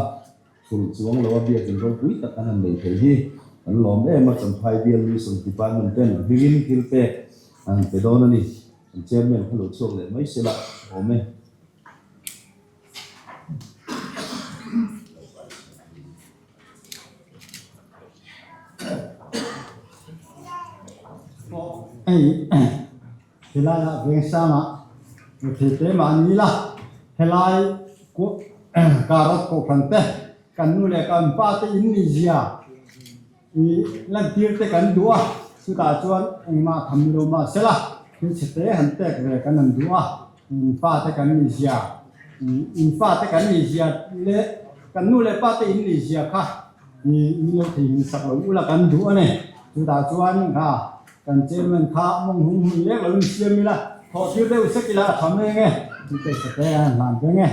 thulh chuang lo a biakin ropui tak an han nei thei hi kan lawm em a, Champhai bial Mission Department ten hmingin thil pek an pe dawn a ni. Kan chairman kha lo chhuak leh mai sela awm e. Hei helaiah Vengsangah thei te mah an ni la, helai Karot Kohhran te kan nu leh kan pa te in ni zia i lantir te kan duh a, chutah chuan engmah tham ni lo mah sela thil chhe te han pek ve kan han duh a. In fate kan nih zia, in fate kan nih zia leh kan nu leh pate in nih zia kha min lo theihnghilh sak lo ula kan duh a ni. Chutah chuan kha kan chairman kha mawng hung hun lek lo in siam ila. Thawh tir deuh sek ila a tha mai ange. Tih te a hlan ve nge.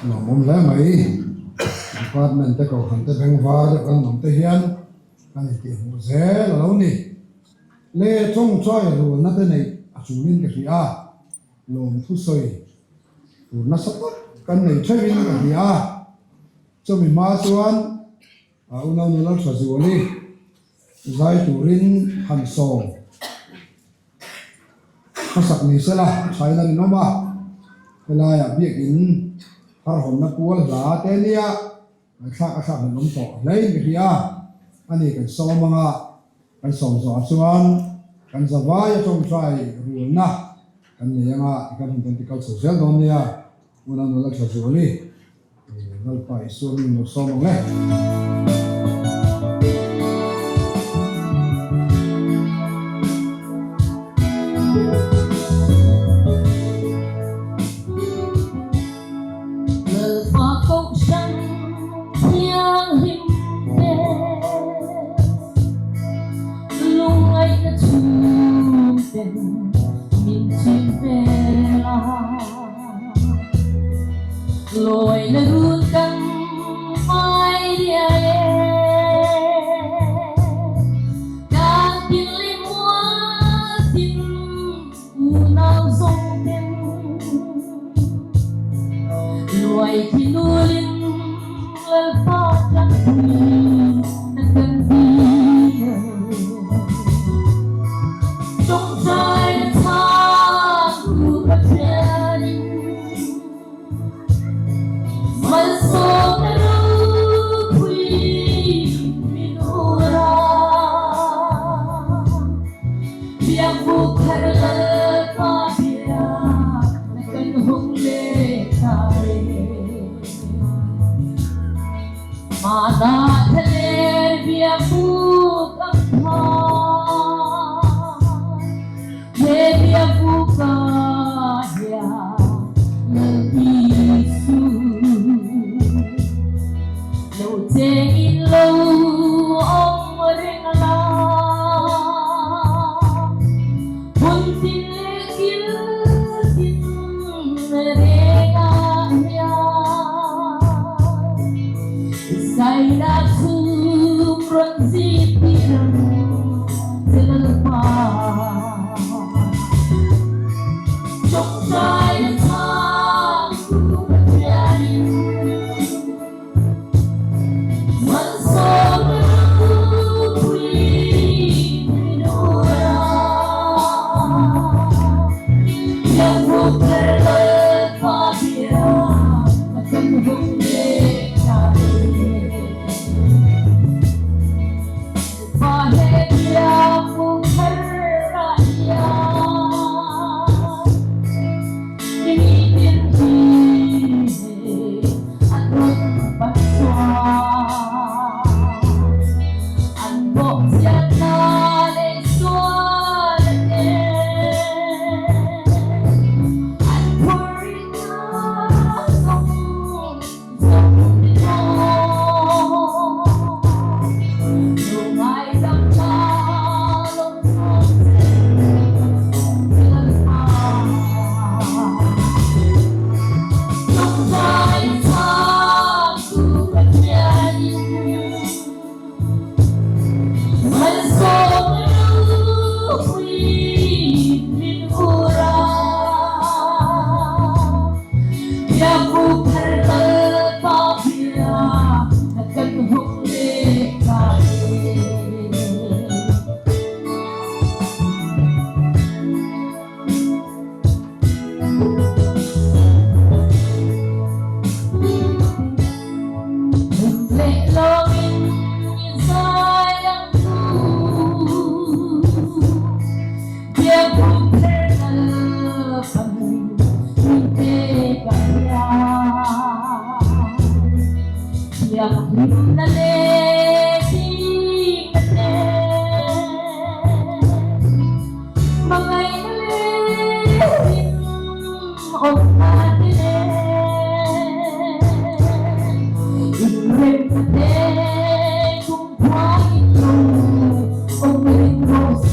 Lawmawm hle mai. Department te kohhran te bengvar deuh kan awm te hian kan intihhmuh zel a lo ni. Le chawngchawi rualna te neih a chulin ka hria a, lawmthu sawi tur nasa tak kan nei theuhin ka hria a. Chumi hma chuan a unaunu Lalthazuali zai turin han sawm. Hmasak ni sela China rinawm a, helaiah biakin thar hawnna pual hla te nia ngaihthlak a thlak hmun awm tawh hlein ka hria a ni. Kan sawm anga kan sawm zawhah chuan kan zavai a tawngtai rulna kan nei anga tikhan hun kan ti kal chho zel dawn nia. Unau nula tha zuali Lalpa Isua min lo sawm ang e. Lalpa Kohhran Thianghlim te lungngaihna chhungten min chim vel a. Lôi na run kan mai riai e Kan tin li mual tin unau zawng ten Luai khi nulin Lalpa tlangpui na kan dil Tawngtai na chhang tu Pathianin.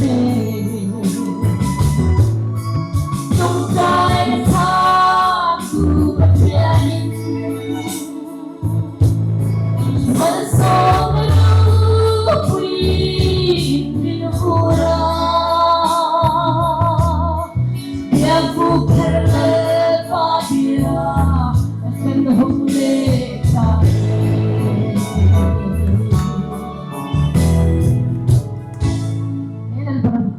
se. Tawngtaina chhangtu Pathianin malsawmna ropuiin min vur a, Biakbuk kher Lalpa bia kan hawng leh ta e. He Lalpa ram.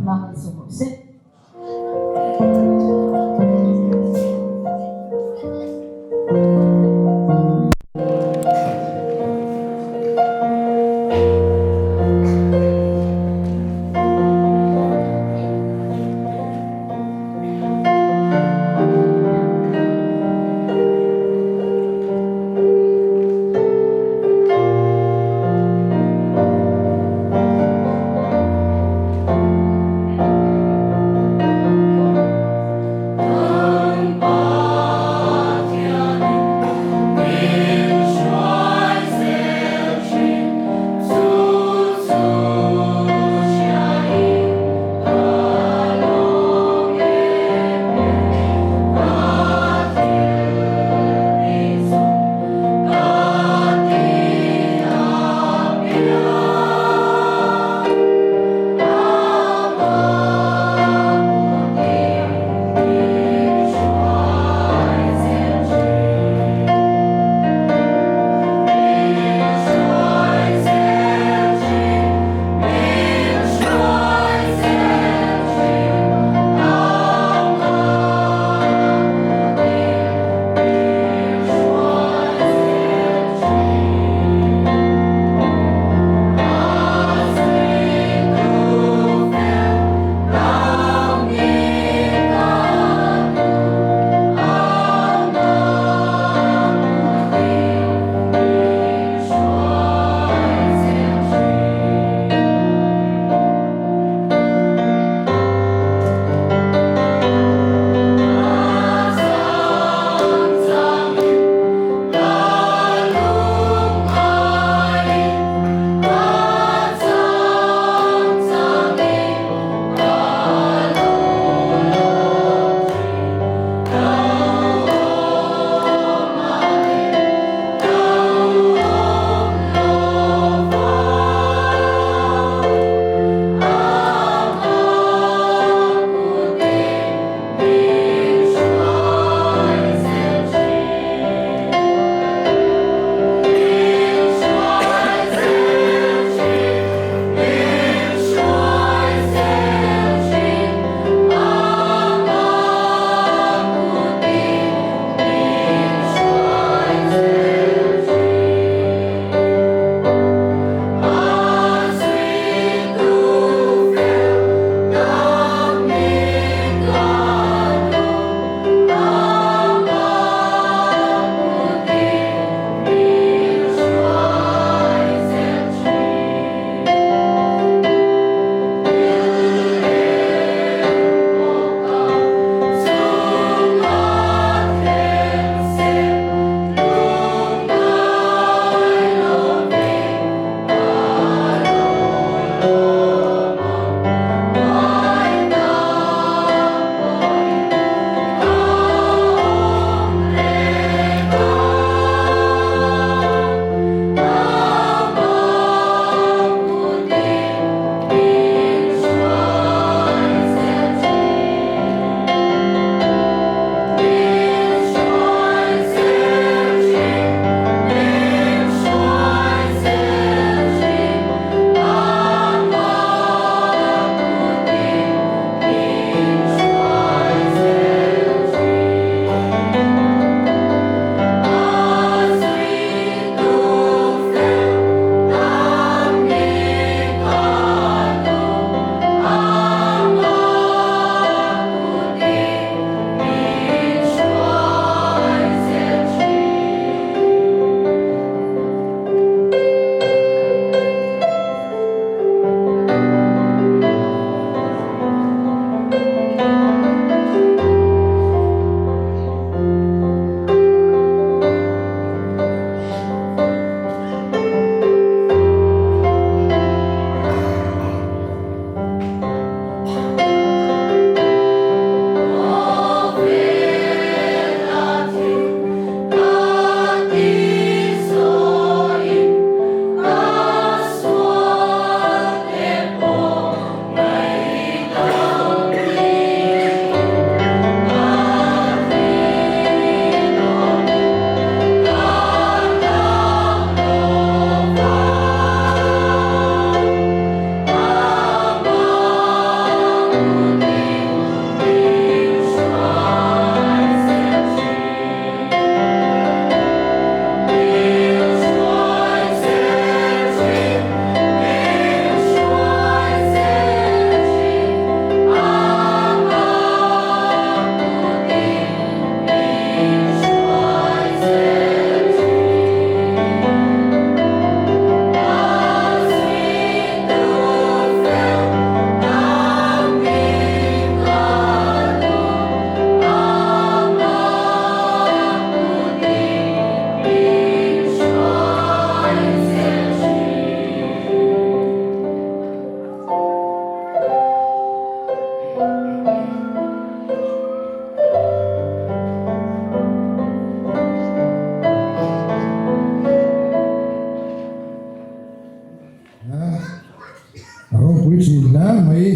thin hle mai.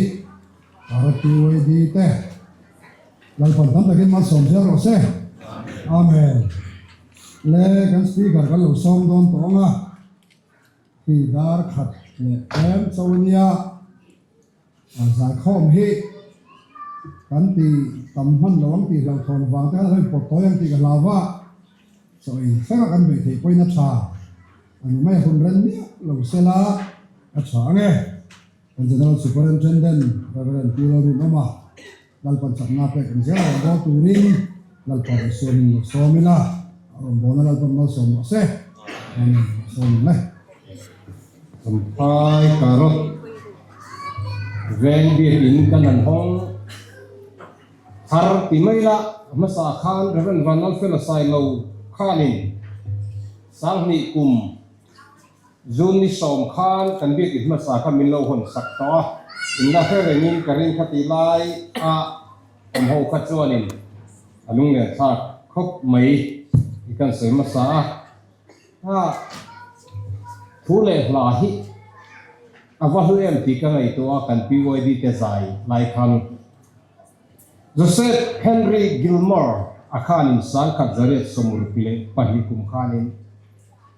RTYD te Lalpan tam takin malsawm zel rawh se. Amen. Le kan speaker kan lo sawm dawn tawh ang a, khi dar khat leh tlem cho ania zaikhawm hi kan ti tam hman lo ang tih hlauhthawn vang te khan a lo inpawt tawi ang tih ka hlau va, chaw ei thleng a kan beih theih pawhin a tha a ni mai a, hun ren miah lo sela a tha ang e. Kan General Superintendent Rev. Pi Lalrinawma Lalpan chakna pek ang zel a rawn bawl turin Lalpa Isuanin lo sawm ila, a rawn bawlna Lalpan malsawm rawh se. Amen. Lo sawm ang le. Champhai Karot veng biakin kan han hawng thar ti mai la, hmasa khan Rev. Vanlalfela Sailo khanin Sanghnih kum June ni sawm khan kan biakin hmasa kha min lo hawn sak tawh a, in la hre rengin ka ring kha ti lai a awm ho kha chuanin a lunglen thlak khawp mai i kan sawi hmasa a. Ha, thu leh hla hi a va hlu em tih ka ngaihtuah a kan PYD te zai lai khan Joseph Henry Gilmore a khanin 1962 kum khanin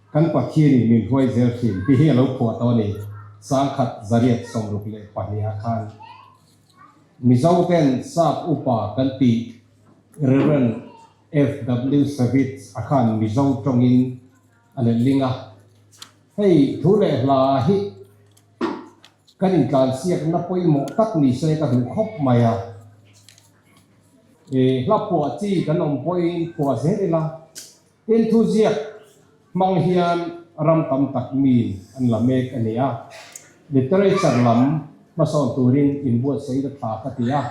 Kan Pathianin min hruai zel thin tih hi a lo phuah tawh a ni. 1962 ah khan Mizo ten Sap upa kan tih Rev. FW Savitz a khan Mizo tawngin a letling a. Hei thu leh hla hi kan intlansiakna pawimawh tak ni se ka duh khawp mai a. Hla phuah chi kan awm pawhin phuah zel ila. Tin thu ziak hmang hian ram tam tak mi an la mek a ni a, literature lam hmasawn turin inbuatsaih na tha ka ti a.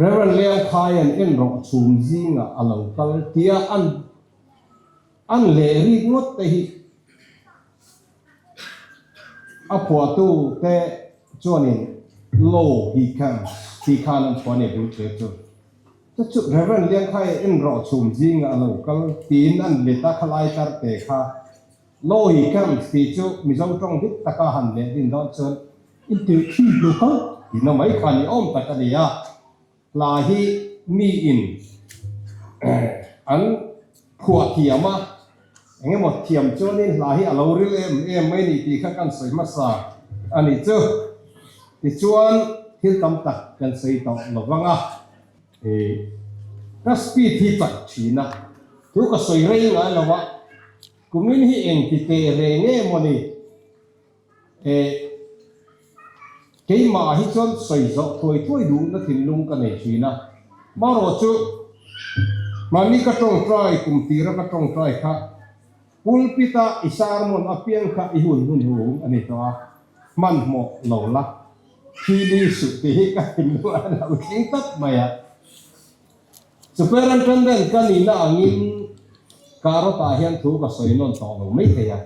Rev. Liangkhaia'n en rawh chhum zingah a lo kal tia an an leh rik ngawt te hi A phuahtu te chuanin Lo he comes tih khan an phuah a ni bul che chu. Chu chu Rev. Liangkhai en rawh chhum zingah a lo kal tiin an let a khalai tar te kha Lo he comes tih chu Mizo tawng dik taka han leh din dawn chuan in tirh khi lo kal tihna mai kha ni awm tak a ni a. Hla hi miin an phuah thiam a, eng emaw thiam chuanin hla hi a lo ril em em mai ni tih kha kan sawi hmasa a ni chu. Tichuan thil tam tak kan sawi tawh lo vang a, ka speed hi chak thin a, thu ka sawi rei ngai lo a, kumin hi engti teh reng em maw ni? He keimah hi chuan sawi zawh thuai thuai duhna thinlung ka nei thin a, marawh chu mahni ka tawngtai kum tira ka tawngtai kha pulpit a i sermon apiang kha i hun hun hung a ni tawh a, hmanhmawh lo la thili suh tih hi ka thinlung a lo tling tlat mai a. Superintendent ka nihna angin Karot-ah hian thu ka sawi nawn tawh lo maithei a.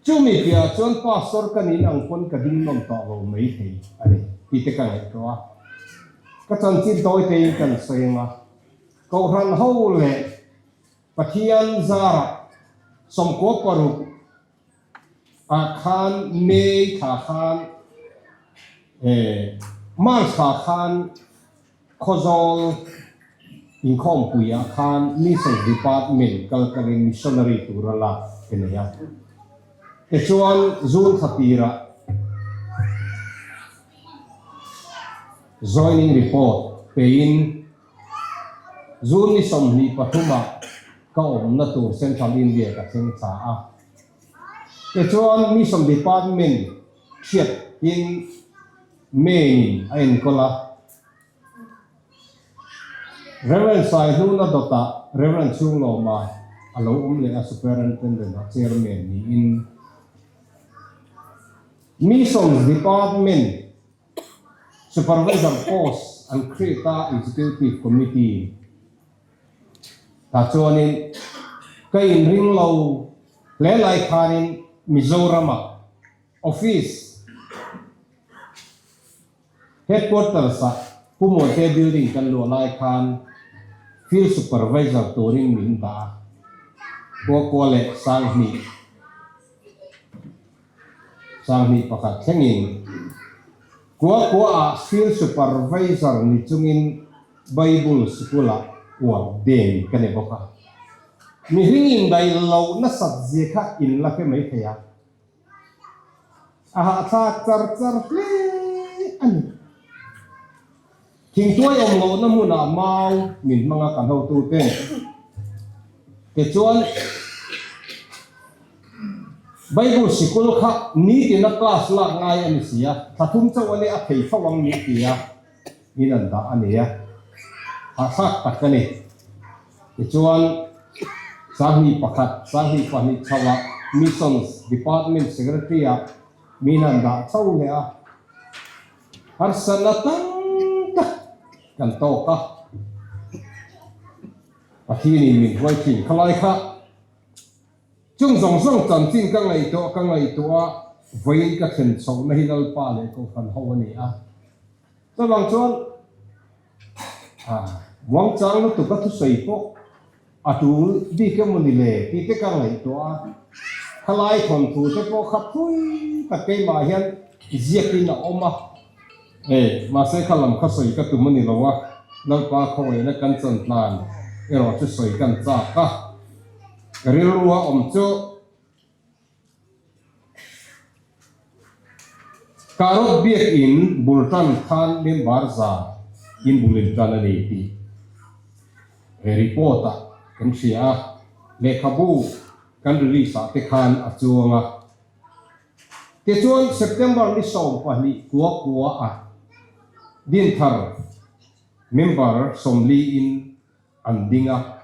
Chumi piahah chuan pastor ka nin ang pawn ka ding nawm tawh lo mai thei a ni tih te ka ngaihtuah a. Ka chanchin tawi teiin kan sawi ang a, Kohhran ho leh Pathian zarah 16 ah khan May thla khan March thla khan Khawzawl inkhawmpuiah khan Missions Department kaltlangin missionary tura lak ka nei a. Tichuan June thla tirah joining report pein June ni 23 ah ka awmna tur Central India ka thleng thla a. Tichuan Mission Department hriatin Main a enkawl a. Rev. Saihnuna dawtah Rev. Chhunglawma a lo awm leh a, Superintendent a Chairman niin Missions Department Supervisor post an create a, Executive Committee tah chuanin ka inring lo hle lai khanin Mizoramah Office Headquarters ah Pu Mawte building kan luah lai khan Field Supervisor turin min dah a. Kua kua leh 2000, 2001 thlengin kua kua ah field supervisor ni chungin Bible sikul-ah warden ka ni bawk a. Mihring indaih loh nasat zia kha in la hre mai thei a. A hahthlak char char hle a ni. Thingtuai awm lohna hmunah mau min hmang a kan hotute tichuan Bible sikul kha nitina class lak ngai a ni si a, thla thum chauh a nia a thei fo ang ni tia min an dah a ni a, hahthlak tak a ni. Tichuan 2001, 2002 chhoah Missions Department Secretary-ah min an dah chho leh a. Harsatna tam tak kan tawk a, Pathianin min hruai thin khalai kha. Chung zawng zawng chanchin ka ngaihtuah ka ngaihtuah a, vawiin ka thlen chhohna hi Lalpa leh Kohhran ho a ni a. Chuvang chuan muangchang lutuk a thusawi pawh a tul bik emaw ni le tih te ka ngaihtuah a, khalai thawnthu te pawh kha phui tak keimah hian ziakin a awm a, hei mahse kha lam kha sawi ka tum a ni lo a, Lalpa khawngaihna kan chan tlan erawh chu sawi kan chak a, ka rilru a awm chu. Karot biakin bul tan khan member za in bul in tan a ni tih he report ah kan hria a, lehkhabu kan release ah te khan a chuang a. Tichuan September ni 22 kua kua ah Dinthar member 40 in an ding a.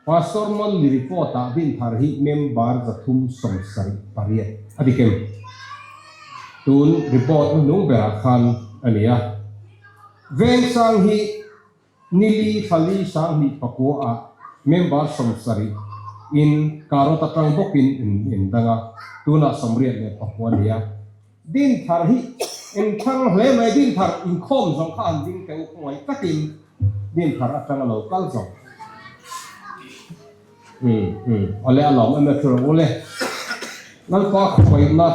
Pastor Monly report ah Dinthar hi member 378 a dik em? Tun report hnuhnung berah khan a ni a. Vengsang hi nili thlali 2009 ah member 70 in Karot atang bawkin in in dang a, tunah 89 a ni a. Dinthar hi eng thang hle mai, Dinthar inkhawm zawng kha an ding teh u khawngaih takin Dinthar atang a lo kal zawng. Umm umm awle a lawm em e thu rawh u le. Lalpa khawngaihna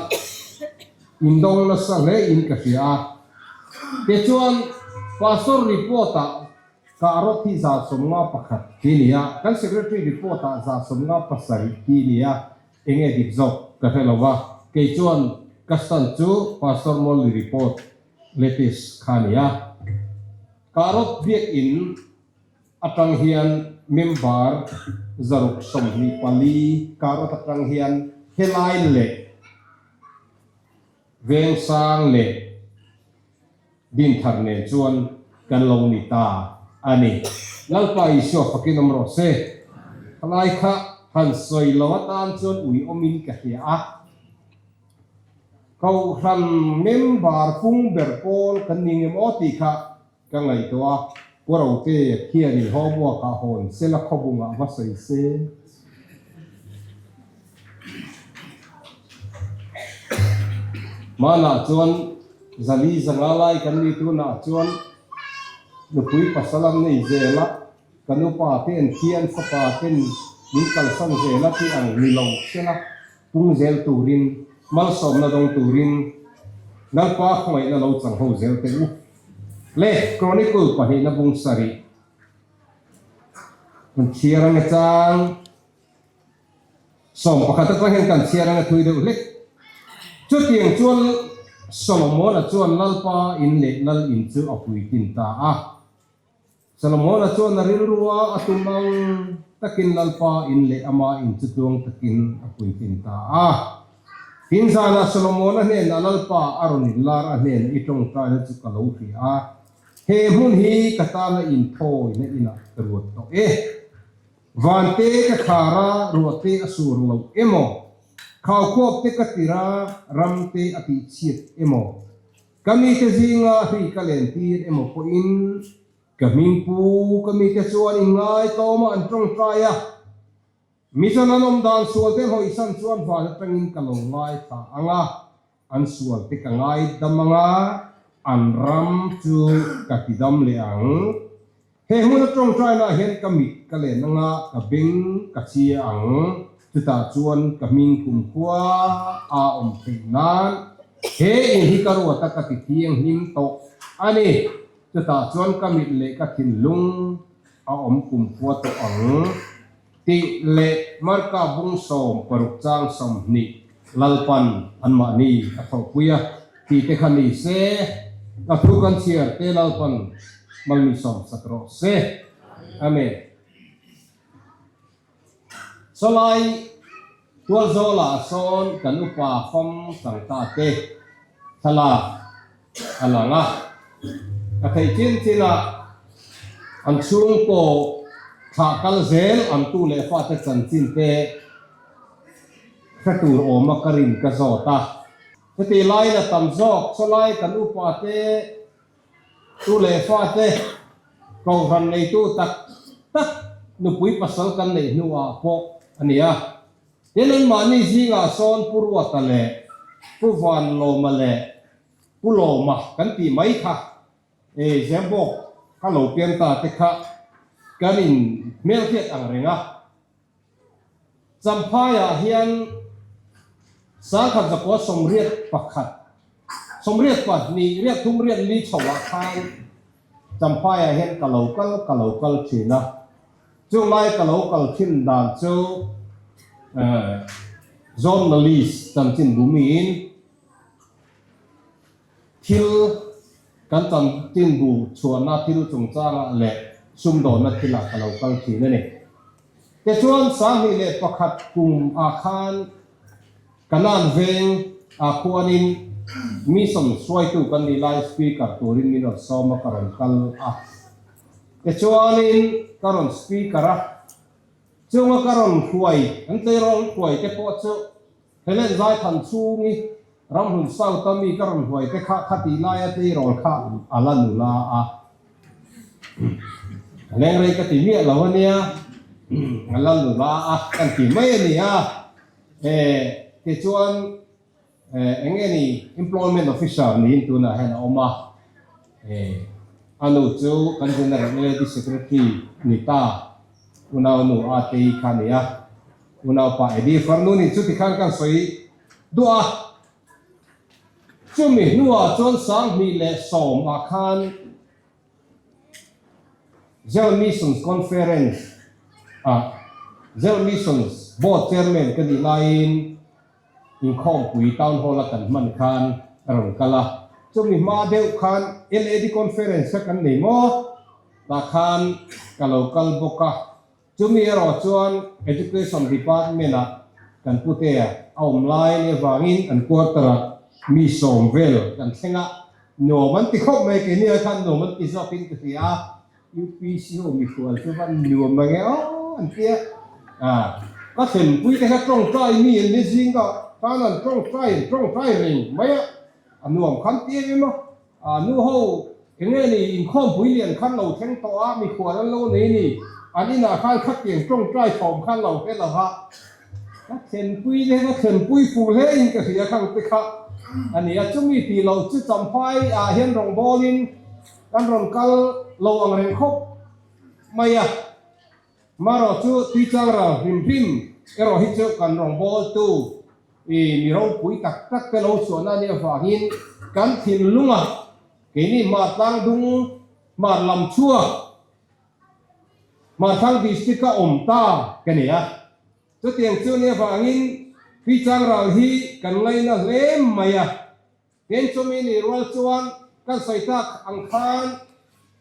indawng nasa hle in ka hria a. Tichuan Pastor report ah Karot hi 151 ti nia, kan Secretary report ah 157 ti nia. Enge dik zawk ka hre lo a, kei chuan ka stand chu Pastor Molly report latest kha a ni a. Karot biakinn atang hian member 624 Karot atang hian helai leh Vengsang leh Dinthar nen chuan kan lo ni ta a ni. Lalpa Isua fakin awm rawh se. Khalai kha han sawi lo atan chuan ui awmin ka hria a. Kohhran member pung ber pawl kan ni ngem aw tih kha ka ngaihtuah a. Pu Rote khianin homework ah hawn sela khawbungah va sawi se. Hmanah chuan zali zanga lai kan ni tunah chuan nupui pasal an nei zel a, kan upa te an thi an fapa ten min kalsan zel a tih ang ni lo sela pung zel turin malsawmna dawng turin Lalpa khawngaihna lo chang ho zel teh u. Le Chronicle pahnihna bung sarih kan chhiar ang e chang. 11 atang hian kan chhiar anga thui deuh hlek. Chutiang chuan Solomona chuan Lalpa in leh Lal in chu a puitlin ta a. Solomona chuan a rilrua a tum ang takin Lalpa in leh ama in chu tluang takin a puitlin ta a. Tin zanah Solomona hnenah Lalpa a rawn inlar a hnenah i tawngtaina chu ka lo hria a, he hmun hi ka tana inthawina inah ka ruat tawh e. Vante ka khar a, ruahte a sur lo emaw, khaukhawp te ka tir a, ram te a tihchhiat emaw, ka mite zinga hri ka len tir emaw pawhin ka hmingpu ka mite chuan inngaitawma an tawngtai a, mi chuan an awm dan sual te hawisan chuan van atangin ka lo ngaithla ang a, an sual te ka ngaidam ang a, an ram chu ka tidam leh ang. He hmuna tawngtainaah hian ka mit ka len anga ka beng ka chia ang, chutah chuan ka hming kumkhua a awm theih nan he in hi ka ruat a ka ti thianghlim tawh a ni. Chutah chuan ka mit leh ka thinlung a awm kumkhua tawh ang tih leh Marka bung 60 chang 20 Lalpan anmahni a thawhpui a. Tih te kha ni se, a thu kan chhiar te Lalpan malmi sawmsak rawh se. Amen. Sawlai Tualzawlah sawn kan upa fam tangka te thlalak a lang a, ka theih chin chin ah an chhungkaw thlah kal zel an tu leh fate chanchin te hre tur awma ka rin ka zawt a. Heti laiin a tam zawk, sawlai kan upa te, tu leh fa te, kohhran neitu tak tak nupui pasal kan neih hnuah pawh a ni a. Tin, anmahni zingah sawn Pu Ruata leh Pu Vanlawma leh Pu Lawma kan tih mai kha e Zembawk ka lo piang ta te kha kan in hmelhriat ang reng a. Champhaiah hian 1981, 82, riat thum riat li chhoah khan Champhaiah hian ka lo kal ka lo kal thin a. Chunglai ka lo kal thin dan chu journalist chanchin bumiin thil kan chanchin bu chhuahna thil chungchangah leh sumdawnna thilah ka lo kal thin a ni. Tichuan 2001 kum ah khan Kanan veng ah khuanin Mission hruaitu kan nih lai speaker turin min rawn sawm a ka rawn kal a. Tichuanin ka rawn speaker a, chunga ka rawn hruai an tleirawl hruai te pawh chu Helen Zaithan chhungi Ramhlun South a mi ka rawn hruai te kha khatih laia tleirawl kha a la nula a. A leng rei ka ti miah lo a nia, a la nula a kan ti mai a ni a. Tichuan eng nge ni Employment Officer niin tunah hian a awm a. A nu chu kan General Lady Secretary ni ta, unau nu Atei kha a ni a. Unaupa Eddie farnu nih chu tikhan kan sawi duah a. Chumi hnuah chuan 2010 ah khan General Missions Conference ah General Missions Board Chairman ka nih laiin inkhawmpui Town Hall a kan hman khan a rawn kal a. Chumi hma deuh khan LAD Conference kha kan nei maw? Tah khan ka lo kal bawk a. Chumi erawh chuan Education Department-ah kan putea a awm lai nih avangin an quarter-ah mi sawm vel kan thleng a, nuam an ti khawp mai, keini ai khan nuam an ti zawkin ka hria a, UPC ho mihrual chu va nuam mange aw an ti a, ka thlenpui te kha tawngtai mi an ni zing ka khan an tawngtai an tawngtai reng mai a, a nuam khan ti em em a. A nu ho, enge ni inkhawmpui lian khan lo thleng tawh a, mikhual an lo nei ni, an inah khan khatiang tawngtai thawm khan lo hre lo va, ka thlenpui te ka thlenpui fuh hle in ka hria khang te kha a ni a, chumi tih loh chu Champhai ah hian rawngbawlin kan rawn kal lo ang reng khawp mai a, marawh chu Tuichang ral hrim hrim erawh hi chu kan rawngbawltu I mi ropui tak tak te lo chhuahna a nih avangin kan thinlungah keini Hmar tlangdung, Hmar lam chhuak, Hmar thlang district a awm ta ka ni a. Chutiang chu a nih avangin Tuichang ral hi kan ngaina hle mai a. Tin chumi nih rual chuan kan sawi tak ang khan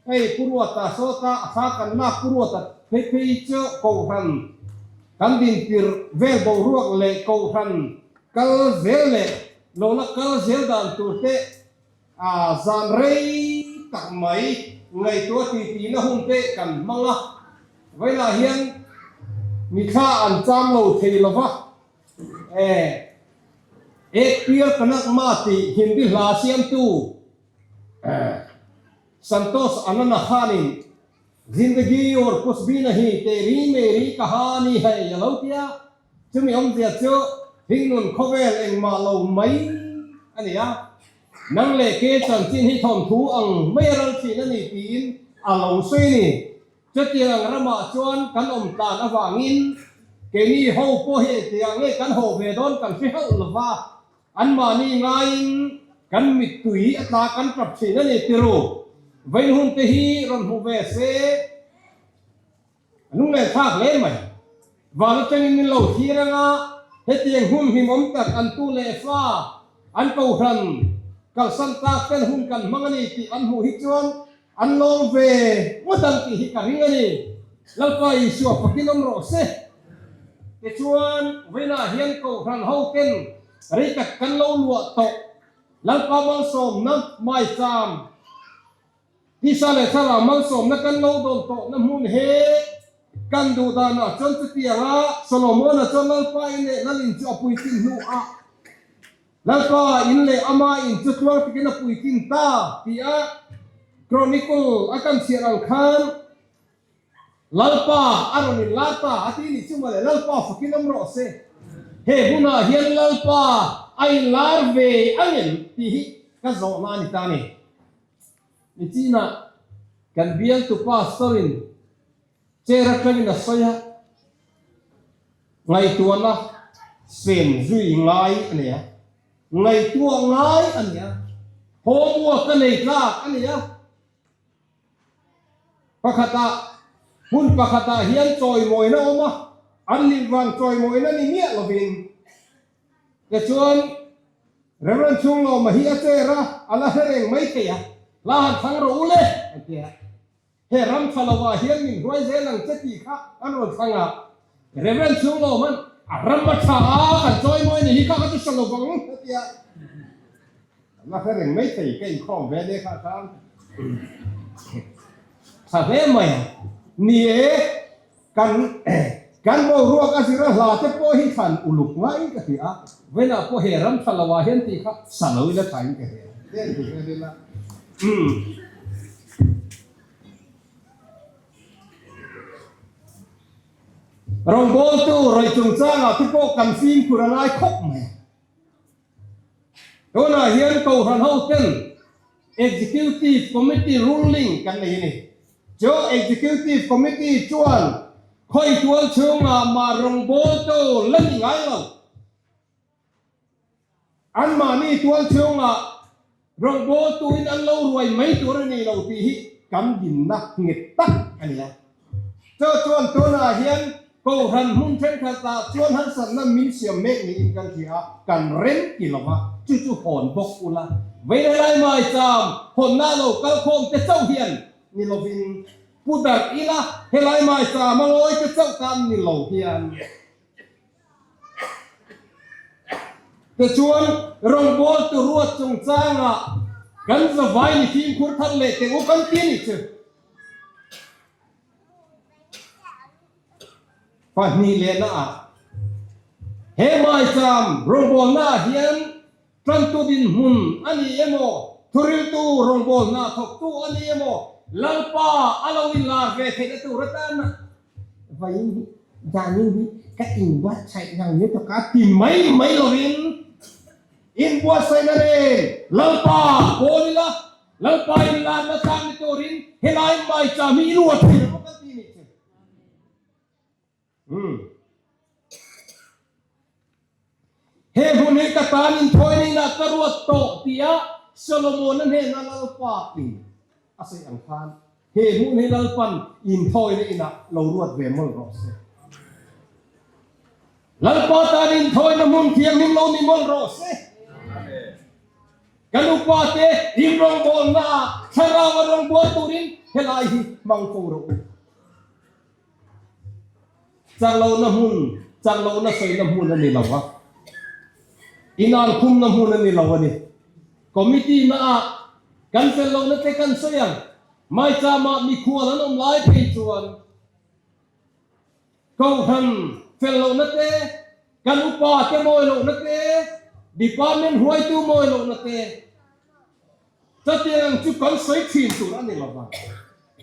hei Pu Ruata sawta a thla kan lak Pu Ruata phei phei chu Kohhran kan dintir vel boruak leh Kohhran kal zel leh lo la kal zel dan tur te a zan rei tak mai ngaihtuah titihna hun te kan hmang a. Vawilah hian mithla an cham lo thei lova. E, Ek Piar Kanak Ma tih Hindi hla siamtu Santosh Anand khanin Zindagi aur kuch bhi nahi teri meri kahani hai a lo ti a, chumi awmzia chu Hingnun khawvel engmah lo mai a ni a, nang leh ke chanchin hi thawnthu ang mai a ral thin a ni tiin a lo sawi a ni. Chutiang ramah chuan kan awm tlan avangin keini ho pawh hi engtiang nge kan haw ve dawn kan hre hauh lo va, anmahni ngaiin kan mittui a tla kan tap thin a ni tiru. Vain hun te hi rawn hmu ve se a lunglen thlak hle mai. Van atangin min lo thlir anga hetiang hun hlimawm tak an tu leh fa an kohhran kalsan tak ten hun kan hmang a ni tih an hmuh hi chuan An lawm ve ngawt ang tih hi ka ring a ni. Lalpa Isua fakin awm rawh se. Tichuan, vawiinah hian Kohhran hoten rei tak kan lo luah tawh. Lalpa malsawmna maicham, tisa leh thlarau malsawmna kan lo dawn tawhna hmun he kan duh danah chuan chutianga Solomona chuan Lalpa in leh Lalin chu a puitlin hnuah Lalpa in leh ama in chu tluang takin a puitlin ta tih a Chronicle a kan chhiar ang khan Lalpa a rawn in lar ta a ti nih chu mawle, Lalpa fakin awm rawh se. He hunah hian Lalpa a in lar ve ang em tih hi ka zawhna a ni ta a ni. Nichinah kan bialtu pastor in Chair atangin a sawi a, ngaihtuahna sen zui ngai a nei a, ngaihtuah ngai a ni a, homework a nei tlak a ni a. Pakhatah, hmun pakhatah hian chawimawina a awm a, an nih vang chawimawina ni miah lovin. Tichuan, Reverend Chunglawma hi a chair a, a la hre reng mai thei a, hla han thlang rawh u le, a ti a. He ram tha lovah hian min hruai zel ang che tih kha an rawn thlang a, Reverend Chunglawma'n a ram a tha a, kan chawi mawi ni hi kha ka chu hre lovang a ti a. La hre reng mai thei ka inkhawm ve nia kha khan tha hle mai a. Ni e, kan kan boruak a zira hla te pawh hi thlan uluk ngaiin ka hria a, vawiinah pawh he ram tha lovah hian tih kha sa lo ila thain ka hria. Rawngbawltu rawih chungchangah te pawh kan fimkhur a ngai khawp mai. Tunah hian Kohhran hoten Executive Committee ruling kan nei a ni. Chu Executive Committee chuan khawi tual chhungah mah rawngbawltu la ni ngai lo. Anmahni tualchhungah rawngbawltuin an lo ruai mai tur a ni lo tih hi kan dinna nghet tak a ni a. Chu chuan tunah hian Kohhran hmun thenkhatah chuan harsatna min siam mek niin kan hria a, kan rem ti lo va, chu chu hawn bawk ula. Vei helai maicham hawnna lo kal khawm te chauh hian ni lovin pu darh ila, helai maicham a ngawi te chauh tan ni lo hian. Tichuan, rawngbawltu ruat chungchangah kan zavai ni fimkhur thar leh teh u kan ti a nih chu. 2 lehnaah, he maicham rawngbawlnaah hian tantu dinhmun a ni emaw, thuriltu rawngbawlna thawktu a ni emaw, Lalpa a lo inlar ve theihna tur atana Vawiin hi zanin hi ka inbuatsaih ngang ni tawk a ti mai mai lovin inbuatsaihna nen Lalpa pawn ila, Lalpa inlanna tlang ni turin helai maicham hi i luah thei lo kan ti nih chu. Umm. He hun hi ka tan inthawi neinah ka ruat tawh tia Solomona hnena Lalpa in a sawi ang khan he hmun hi Lalpan inthawina inah lo ruat ve mawlh rawh se. Lalpa tan inthawina hmun thianghlim lo ni mawlh rawh se. Kan upa te in rawngbawlna ah thlarau a rawngbâwl turin helai hi hmang fo rawh u. Chaklohna hmun, chaklohna sawina hmun a ni lo a, inankhumna hmun a ni lo a ni. Committee naah kan fel lohna te kan sawi ang, Maichama mikhual an awm lai phei chuan Kohhran fel lohna te, kan upa te mawi lohna te, department hruaitu mawi lohna te, Chutiang chu kan sawi thin tur a ni lo va.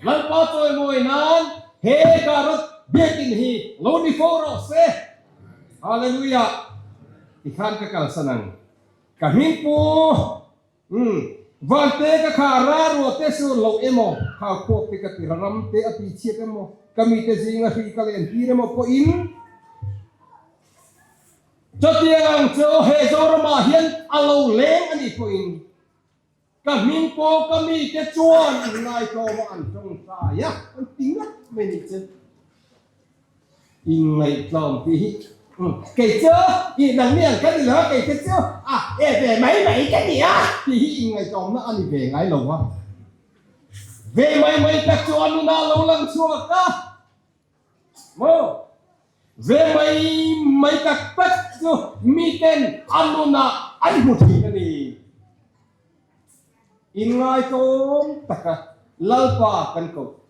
Lalpa chawimawi nan he Garot biakinn hi lo ni fo rawh se. Hallelujah! Tikhan ka kalsan ang. Ka hming pu. Umm. Vante ka kha ra ruah te sur lo emaw, khau khuak te ka ti ra ram te a ti chhiat emaw, ka mite zinga hri ka len tir emaw pawhin chutiang ang chu he Zoramah hian a lo leng a nih pawhin ka hming pawh ka mite chuan an ngaitlawm a an tawngtai a, an ti ngat mai nih chu. Inngaihtlawm tih hi kei chu i nang ni ang ka ni lo a, kei te chu a e ve mai mai ka ni a tih hi inngaihtlawmna a ni ve ngai lo va. Ve mai mai tak chu a nunah lo lang chhuak a maw? Ve mai mai tak tak chu miten a nunah an hmu thin a ni. Inngaihtlawm taka Lalpa kan koh.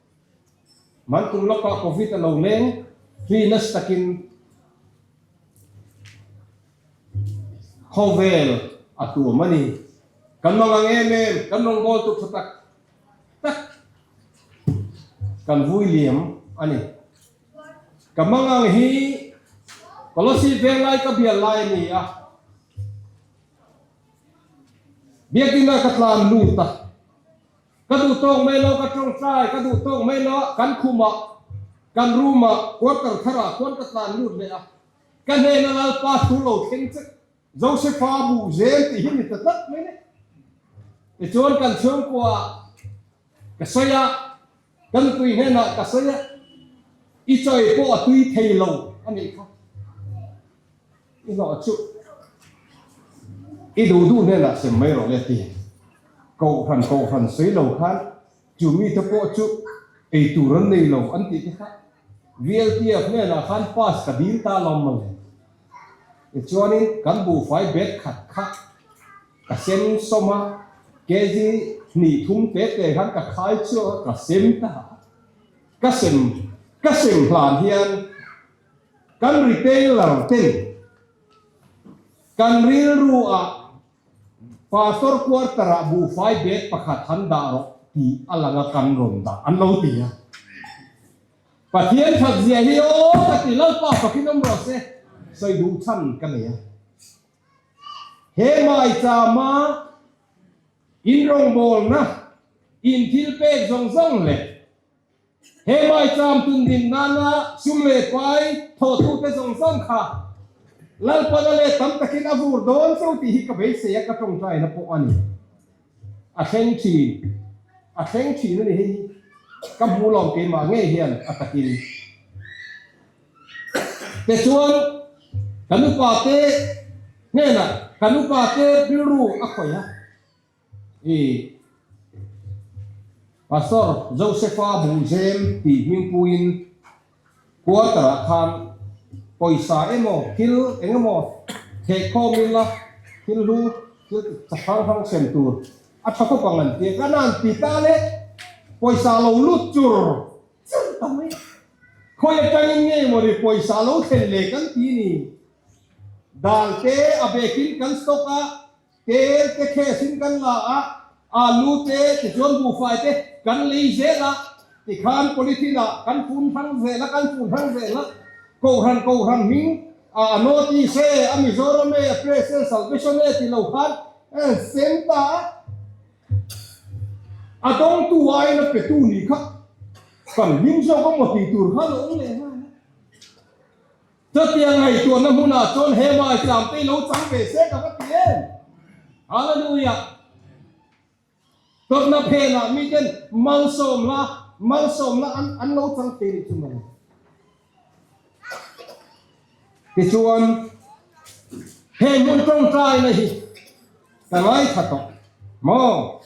Man kum lawkah Covid a lo leng ri nasa takin khawvel a tuam a ni. Kan mangang em em, kan rawngbawltu tha tak tak kan vui liam a ni. Ka mangang hi Kolossi venglai ka bial lai a ni a. Biakina ka tlan lut a. Ka duh tawk mai lo, ka tawngtai, ka duh tawk mai lo, kan khumah, kan room-ah, quarter tharah khuan ka tlan lut leh a. Ka hnena Lalpa thu lo thleng che, Josepha buh zel tih hi ni ta tlat mai le. Tichuan kan chhungkuaah ka sawi a, ka nupui hnenah ka sawi a, i chawi pawh a tui thei lo a nih kha. I hlawh chu i duh duh hnenah sem mai rawh le ti. Kohhran kohhran sawi lo khan chu mite pawh chu ei tur an nei lo an tih te kha VLTF hnenah khan pass ka dil ta lo mawle. Tichuanin kan buhfai bag khat kha ka sem sawm a, kg hnih thum te te khan ka khai chhuak a, ka sem ta a. Ka sem ka sem hlan hian Kan retailer ten kan rilru ah Pastor quarter ah buhfai bag pakhat han dah rawh tih a lang a kan rawn dah an lo ti a. Pathian that zia hi aw ka ti Lalpa fakin awm rawh se sawi duh chhan ka nei a. He maichama in rawngbawlna in thil pek zawng zawng leh He maicham tundin nana sum leh pai thawhtute zawng zawng kha Lalpana leh tam takin a vur dawn cho tih hi ka beisei a, ka tawngtaina pawh a ni. A thleng thin, a thleng thin a ni hei hi ka hmu lawm keimah ngei hian a takin. Tichuan kan upate hnenah kan upate rilru a khawih a. I Pastor Josepha Buhzem tih hmingpuiin quarter-ah khan pawisa emaw thil eng emaw thehkhawm ila thil hlu thil chi hrang hrang sem tur a tha khawp ang an ti a, ka nan ti ta le pawisa lo lut chur chur ta mai a, khawi atangin nge maw ni pawisa lo thlen leh kan ti ni, dal te a bekin kan stock a. Tel te khesin kan la a, alu te tichuan buhfai te kan lei zel a, tikhan polythene ah kan fun hrang zel a, kan fun hrang zel a, Kohhran Kohhran hming a notice e, a Mizoram e, a press e, Salvation e ti lo khan sem ta a, a dawngtu aiin a petu nih kha kan hlim zawk a maw tih tur khan a awm leh nghal a. Chutiang ngaihtuahna hmunah chuan he maicham te lo chang ve se ka va ti em? Hallelujah! Tawrhna phenah miten malsawmna malsawmna an an lo chang thei rih chu mawle. Tichuan, he hmun tawngtaina hi ka ngaithla tawh maw?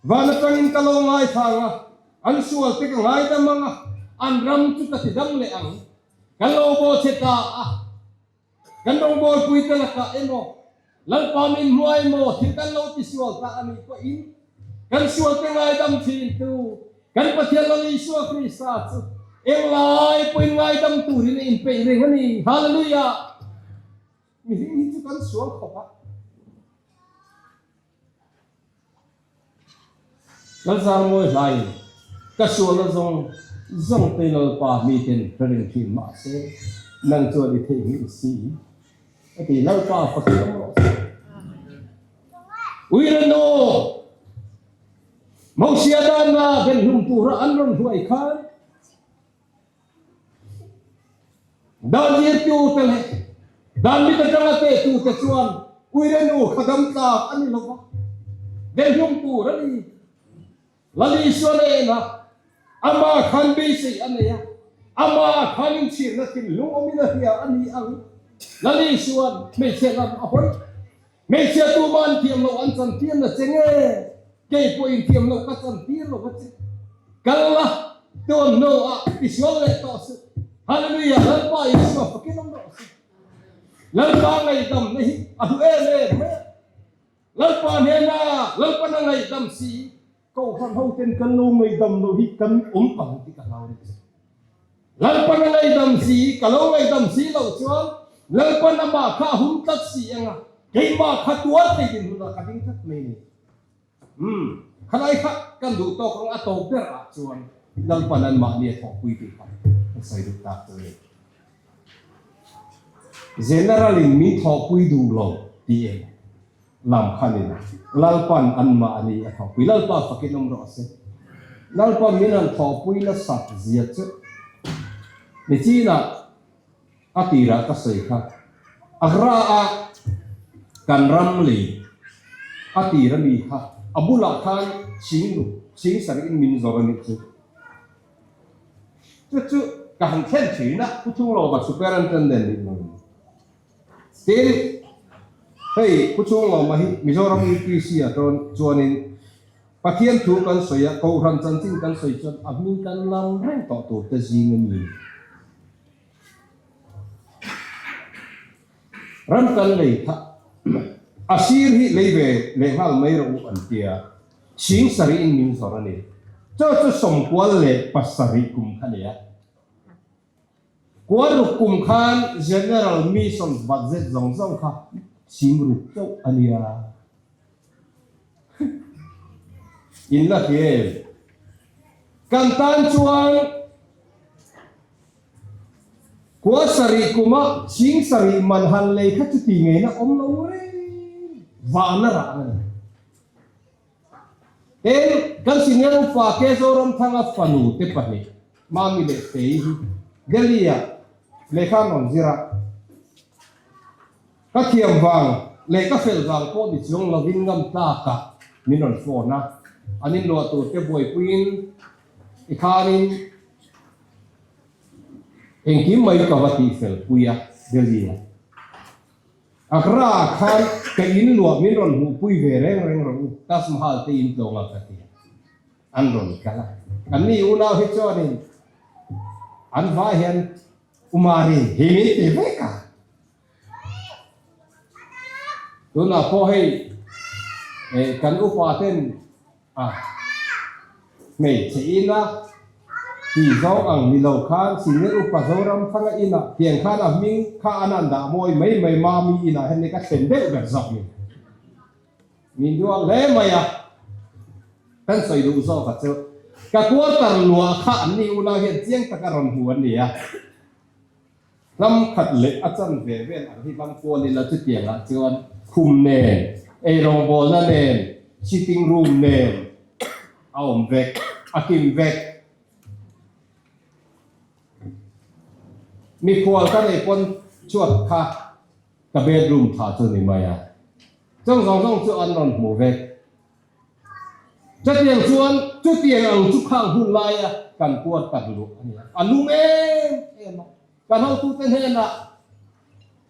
Van atangin ka lo ngaithla ang a, an sual te ka ngaidam ang a, an ram chu ka ti dam leh ang. Kan lo baw che ta a, kan rawngbawlpui te lakah emaw, Lalpa min hmuai emaw thil kan lo ti sual ta a nih pawhin, kan sual te ngaidam thin tu kan Pathian Lal Isua Krista chu englai pawhin ngaidam turin a inpeih reng a ni. Hallelujah! Mihring hi chu kan sual khawp a. Lalzar mawi hlaiin ka sualna zawng zawng te Lalpa miten ka ring thin mahse nang chuan i theihnghilh si a ti Lalpa fakir awm rawh se. Uirenu! Mosia dana den hlum tura an rawn hruai khan dan zirtute leh dan mit atanga tehtute chuan uirenu kha dam tlak a ni lo va, den hlum tur a ni. Lal Isua nena amah khan beisei a nei a, amah khan inchhirna thinlung awmin a hria a ni ang. Lal Isua'n hmeichhia lam a hawi. Hmeichhia tuma an thiam loh an chantir na che nge? Kei pawh inthiam loh ka chantir lo a che. Kal la, tuan hnuah i sual leh tawh suh. Hallelujah, Lalpa Isua fakin awm rawh se. Lalpa ngaihdamna hi a hlu em em mai a. Lalpa hnena Lalpan a ngaihdam si, Kohhran hoten kan lo ngaihdam lo hi kan awm ang tih ka hlau rih che. Lalpan a ngaihdam si, ka lo ngaihdam si loh chuan Lalpan amah kha a hum tlat si ang a, keimah kha tuar thei dinhmunah ka ding tlat mai ni. Umm, khalai kha kan duh tawk ang a tawp ber ah chuan Lalpan anmahni a thawhpui tih kha ka sawi duh tak chu a ni. General in min thawhpui duh lo tih em lam khan in Lalpan anmahni a thawhpui. Lalpa fakin awm rawh se. Lalpan min han thawhpui nasat zia chu nichinah a tirah ka sawi kha. Agra a kan ram lei a tir ami kha a bulah khan ching ching sarih in min zawr a nih chu. Chu chu ka han thlen thin a, Pu Chunglawma Superintendent nih lo in. Tin, hei Pu Chunglawma hi Mizoram UPC ah chuan chuanin Pathian thu kan sawi a, Kohhran chanchin kan sawi chuan a hming kan lam reng tawh tur te zing a ni. Ram kan lei kha a sir hi lei ve leh nghal mai rawh u an tia. Chhing sarih in min zawrh a ni. Chaw chu 97 kum kha nia. Kual ruk kum khan General Missions budget zawng zawng kha chhing ruk chauh a nia. In la hria em? Kan tan chuan kua sarih kuma chhing sarih man han lei kha chuti ngeina awm lo reng vana rah a ni. Tin, kan senior upa K. Zoramthanga fanu te pahnih, Mami leh Tei hi Delhi-ah lehkha an rawn zir a. Ka thiam vang leh ka fel vang pawh ni chuang lovin ngam tlakah min rawn phone a, an inluah tur te buaipuiin i khanin engkim mai ka va tihfel pui a Delhi-ah. Agra khan ka in luah min rawn hmuhpui ve reng reng rawh u, Taj Mahal te in tlawng a ka ti a, an rawn kal a. Kan ni unau hi chuanin an vai hian Umari hi min ti vek a. Tunah pawh hei kan upa ten A hmeichhe ina tih zawng ang ni lo khan Senior Upa Zoramthanga inah tiang khan a hming kha an han dah mawi mai mai Mami inah hian ni ka thlen deuh ber zawk ni. Min duak hle mai a, kan sawi duh zawk a chu ka quarter luah kha an ni unau hian chiang taka rawn hmu an ni a. Ram khat leh a chan ve vel ang hi ram kual ila chutiangah chuan khum nen, eirawngbawlna nen, sitting room nen a awm vek, a kim vek. Mikhual ka nei pawn chhuat kha ka bedroom tha chu ni mai a, chawng zawng zawng chu an rawn hmu vek. Chutiang chuan chutiang ang chu khang hun laia kan kuar tak luh a ni a, a lum em em a, kan hotute hnenah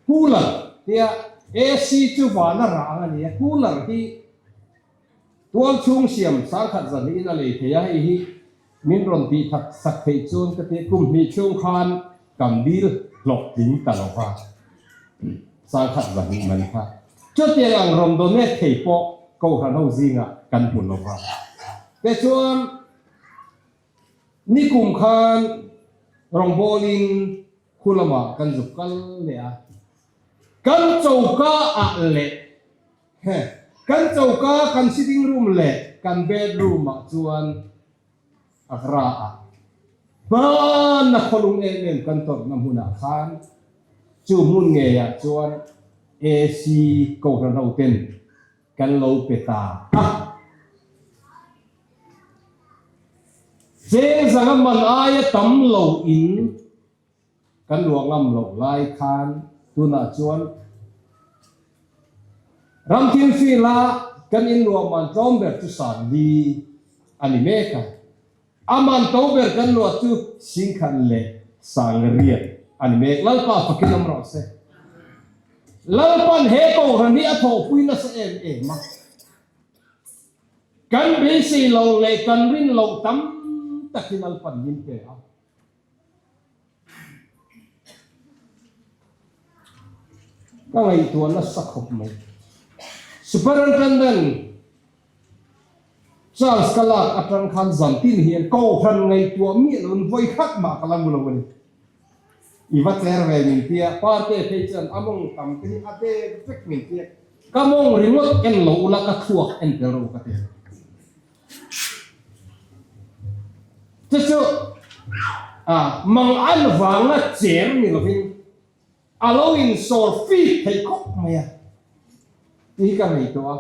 cooler tia AC chu vana rang a ni a, cooler hi tual chhung siam sangkhat zahnihin a lei thei a, hei hi min rawn tih that sak theih chuan ka ti kum hnih chhung khan kan dil hlawhtling ta lo va, sangkhat zahnih man kha chutiang ang rawn donate thei pawh Kohhran ho zingah kan hmu lo va. Tichuan, nikum khan rawngbawlin khu lamah kan zuk kal leh a, kan choka ah leh he kan choka kan sitting room leh kan bedroom ah chuan Agra ah hmanna khawlung em em kan tawrhna hmunah khan chu hmun ngeiah chuan AC Kohhran ho ten kan lo pe ta a. Cheng zanga man aia tam lo in kan luah ngam loh lai khan tunah chuan Ramthim Field-a kan in luah man tlawm ber chu Sanli a ni mek a. A man to ber kan luah chu Singkhat leh Sangriat a ni mek. Lalpa fakin awm rawh se. Lalpan he Kohhran hi a thawhpui nasa em em a. Kan beisei lo leh kan rin loh tam tak hi Lalpan min pe a. Ka ngaihtuah nasa khawp mai. Superintendent Charles ka lak atang khan zan tin hian Kohhran ngaihtuah miah loin vawi khat mah ka la mu lo a ni. I va cher ve min tia, Parte phei chuan a mawng tam te hi a dek vek min tia. Ka mawng ringawt en lo ula ka thluak en tel rawh u ka ti. Chu chu a mang an vanga cher ni lovin a lo insawr fit thei khawp mai a tih hi ka ngaihtuah a.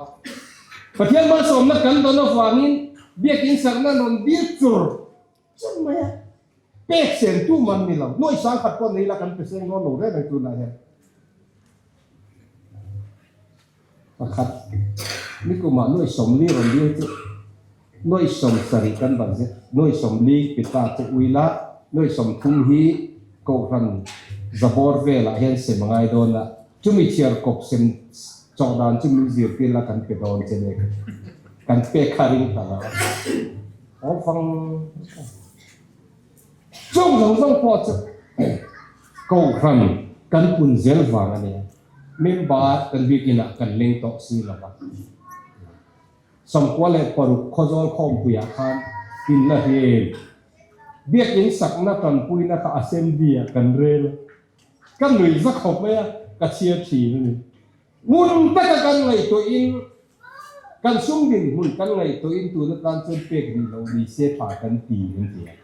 Pathian malsawmna kan dawn avangin biakin sakna rawn dil chur chur mai a. Pek sen tu man ni lo. Nuai sang khat pawh nei la kan pe seng dawn lo reng reng tunah hian. Pakhat nikumah nuai 40 rawn dil chu nuai 70 kan budget nuai 40 pe ta che ui la nuai 30 hi kohhran zabawr velah hian sem a ngai dawn a chumi chhiar kawp sem chawh dan chu min zirtir la kan pe dawn che nek kan pek kha ring ta lo a awm fang Chung zawng zawng pawh chu Kohhran kan pun zel vang a nia. Member kan biakinah kan leng tawh si lo va. 96 Khawzawl khawmpuiah khan in la hlim. Biakin sakna tanpuina kha assembly-ah kan rel a. Ka nuih za khawp mai a, ka chhiar thin a ni. Ngun taka kan ngaihtuahin, kan sum dinhmun kan ngaihtuahin tun atan chuan pek rih loh ni se tha kan ti an ti a.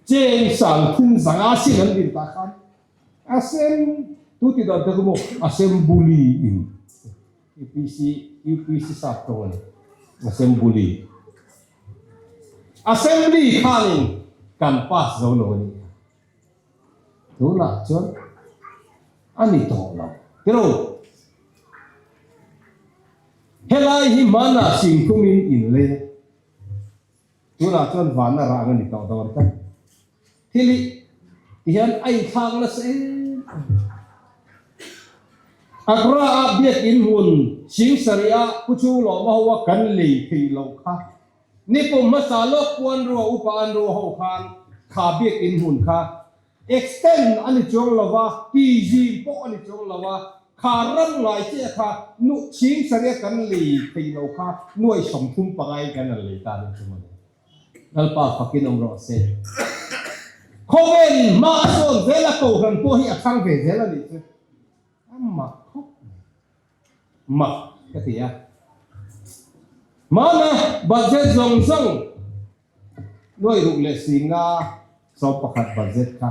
Cheng sang thum zanga sin an din tah khan Asem tu ti dan te chu maw Assembly in UPC UPC sap tawng a ni Assembly Assembly khanin kan pass zo lo a nih kha. Tunah chuan a ni tawh lo. Tiro, helai hi hmanah singkhumin in lei a, tunah chuan vana rang a ni tawh dawn tlat. Thil hi tihian a inthlak nasa em em. Agra-a biakin hmun Singsarih-a Pu Chulawma hoa kan lei theih loh kha Nikum hmasa lawk puan rua upa an ruah ho khan kha biakin hmun kha extend a ni chuang lo va, tizim pawh a ni chuang lo va, kha ram ngai chiah kha nu chhing saria kan lei thei lo kha nuai 35 in kan han lei ta nih chu mawle. Lalpa fakin awm rawh se. Khawvel hma a sawn zel a Kohhran pawh hi a thang ve zel a nih chu. A mak khawp mai. Mak ka ti a. Hmana budget zawng zawng nuai ruk leh si nga 11 budget kha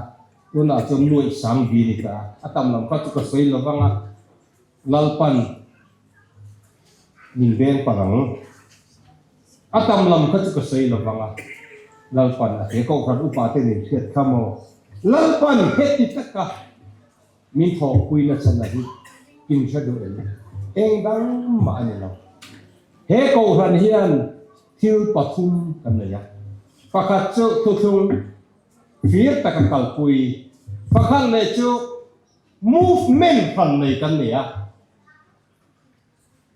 tunah chuan nuai sang bi ni ta a. A tam lam kha chu ka sawi lo vang a, Lalpan min veng palh ang. A tam lam kha chu ka sawi lo vang a, Lalpan a he Kohhran upa te min hriat kha maw? Lalpan heti taka Min thawhpui nachhan a hi in hre duh em? Eng dang mah a ni lo. He Kohhran hian thil pathum kan nei a. Pakhat chu thuthlung fir taka kalpui, pakhat leh chu movement hran nei kan nei a.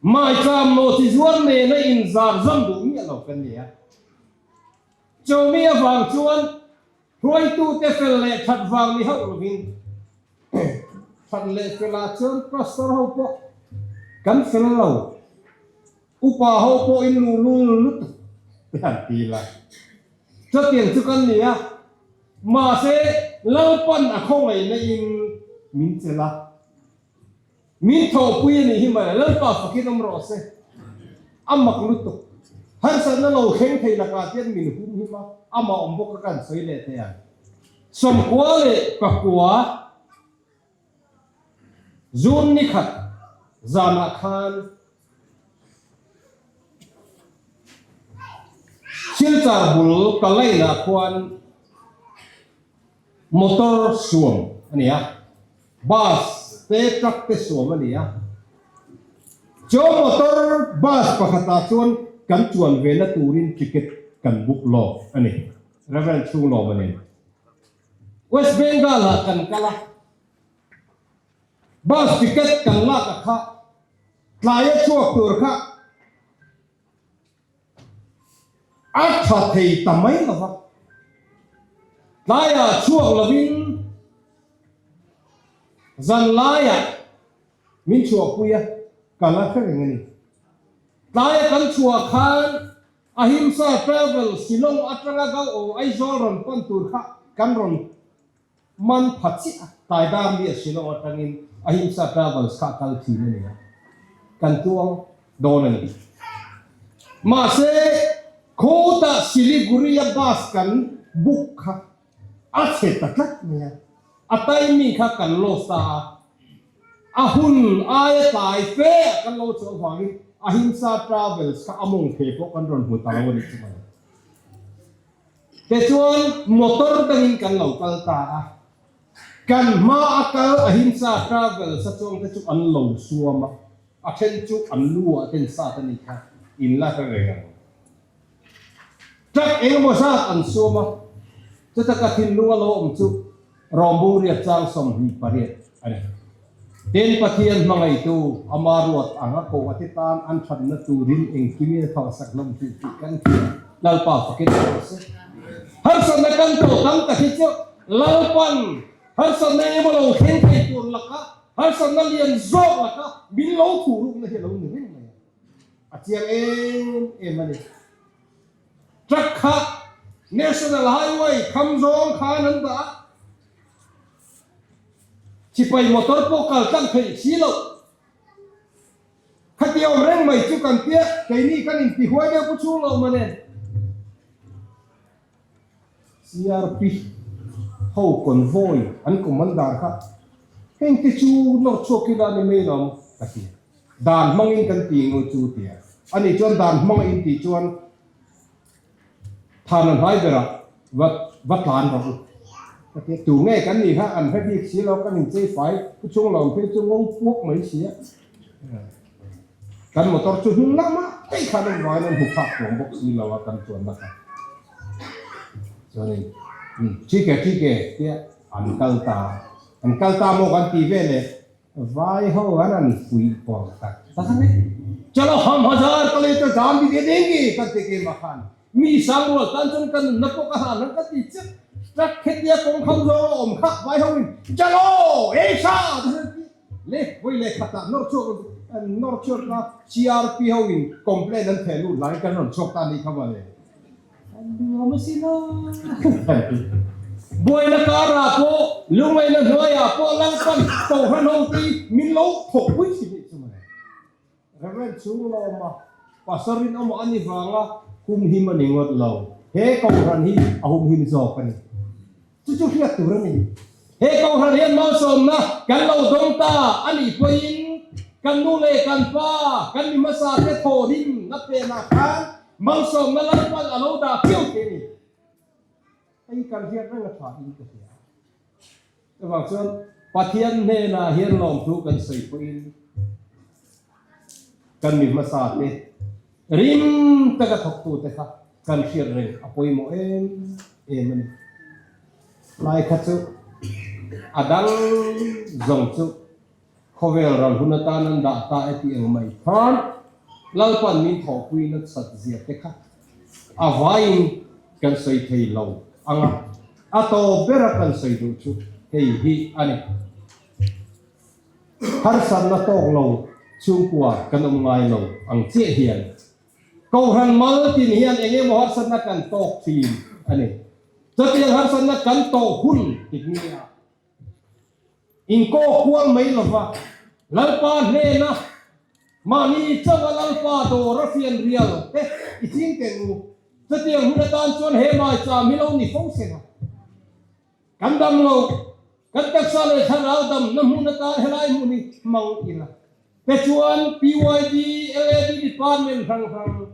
Maicham nawhchizuar nena inzar zam duh miah lo kan ni a. Chumi avang chuan Hruaitute fel leh that vang ni hauh lovin that leh felah chuan pastor ho pawh kan fel lo, upa ho pawh in lu lul lutuk te han ti la. Chutiang chu kan ni a, mahse Lalpan a khawngaihna in min chelh a, Min thawhpui a nih hi mai, Lalpa fakin awm rawh se. A mak lutuk. Harsatna lo thleng thei lakah hian min hum him a, amah awm bawk a kan sawi leh thei ang. 99 June ni khat zanah khan. Silchar bul Kalain-ah khuan motor suam a ni a, bus te truck te suam a ni a. Chu motor bus pakhatah chuan kan chuan ve na turin ticket kan book lawk a ni, Rev. Chhunglawma nen. West Bengal-ah kan kal a, bus ticket kan lak a kha, tlaia chhuak tur kha a tha thei ta mai lo va, tlaiah chhuak lovin zan laiah min chhuahpui a, ka la hre reng a ni. Tlaia kan chhuah khan Ahimsa Travel Shillong atanga Gao Aizawl rawn pan tur kha kan rawn man pha chiah a, tlai dar li a Shillong atangin Ahimsa Travels kha a kal thin a ni a, kan tuang dawn a ni. Mahse, khawtah Siliguri-a bus kan book kha a chhe ta tlat mai a, a timing kha kan lost ta a, a hun aia tlai fe ah kan lo chhuah avangin Ahimsa Travels kha a mawng thei pawh kan rawn hmu ta lo a nih chu mawle. Tichuan motor dangin kan lo kal ta a, kan hma a kal Ahimsa Travels a chuang te chu an lo suam a, a then chu an lu ah ten sat a nih kha in la hre reng ang. Truck engemaw zat an suam a, chuta ka thinlung a lo awm chu Rawmbu riat chang 28 a ni. Tin, Pathian hmangaihtu ama ruat ang a koh a ti tan an thatna turin engkimin a thawhsak hlawm tih tih kan hria. Lalpa fakin a rawh se. Harsatna kan tawh tam tak hi chu Lalpan harsatna engemaw lo thleng thei tur laka harsatna lian zawk laka min lo thuh rukna hi a lo ni reng mai a. A chiang em em a ni. Truck kha National Highway kham zawng khan an dah a. Sipai motor pawh kal tlang theih si loh. Khati awm reng mai chu kan tia, keini kan inti huai deuh pu chhung lo maw nen. CRP ho convoy an commander kha heng te chu nawr chhuak ila ni mai lo ka ti. Dan hmangin kan ti ngo chu tia. Ani chuan dan hmang a intih chuan Thana hnai berah va va tlan rawh u. Ka ti a, tu nge kan nih kha an hre bik si lo, kan inchei fai pu chung lo phei chu ngo puak mai si a. Kan motor chu hnung lamah daih khan an vain an hmu phak tuang bawk si lo a kan chuanna kha. Chuanin thik e thik e tia an kal ta, an kal ta maw kan ti vel e. Vai ho an an puih pawh tak tak a ni. Chalo ham hazar ka lei ta zam bi de ding i kan ti keimah khan mi sang rual tan chuan ka nunna pawh ka hlan ang ka ti chiah. Truck hetia kawng kham zawng a awm kha vai ho in chalo ei sha ti hian ti le vawi leh khat ah nawr chhuak nawr chhuak ka CRP ho in complaint an theh lut hlai kan rawn chhuak ta nih kha mawle. An nuam a sin a. Buaina karah pawh, lungngaihna hnuaiah pawh Lalpan Kohhran ho te hi min lo thawkpui thin anih chu mawle. Reverend Chunglawma, Pastor rinawma a ni vanga humhim a ni ngawt lo. He Kohhran hi a humhim zawk a ni. Chu chu hriat tur a ni. He Kohhran hian malsawmna kan lo dawng ta a nih pawhin kan nu leh kan pa, kan mi hmasa te thawhrim na penah khan malsawmna Lalpan a lo dah piau thei a ni. Hei kan hriat reng a tha in ka hria. Chuvang chuan Pathian hnenah hian lawmthu kan sawi pawhin kan mi hmasa te rim taka thawktute kha kan hriat reng a pawimawh em em a ni. Lai kha chu a dang zawng chu khawvel ral hun atan an dah ta e tih ang mai khan Lalpan min thawhpui nasat zia te kha a vaiin kan sawi thei lo ang a, a tawp bera kan sawi duh chu hei hi a ni. Harsatna tawk lo chhungkua kan awm ngai lo ang chiah hian Kohhran mal tin hian eng emaw harsatna kan tawk thin a ni. Chutiang harsatna kan tawh hun tik nia inkaw kual mai lova Lalpa hnena mahni chauha Lalpa dawr a fian rial te i ching teh u. Chutiang hun atan chuan he maicham hi lo ni fo sela. Kan dam lo, kan taksa leh thlarau damna hmun atan helai hmun hi hmang ila. Te chuan PYD, LAD department hrang hrang.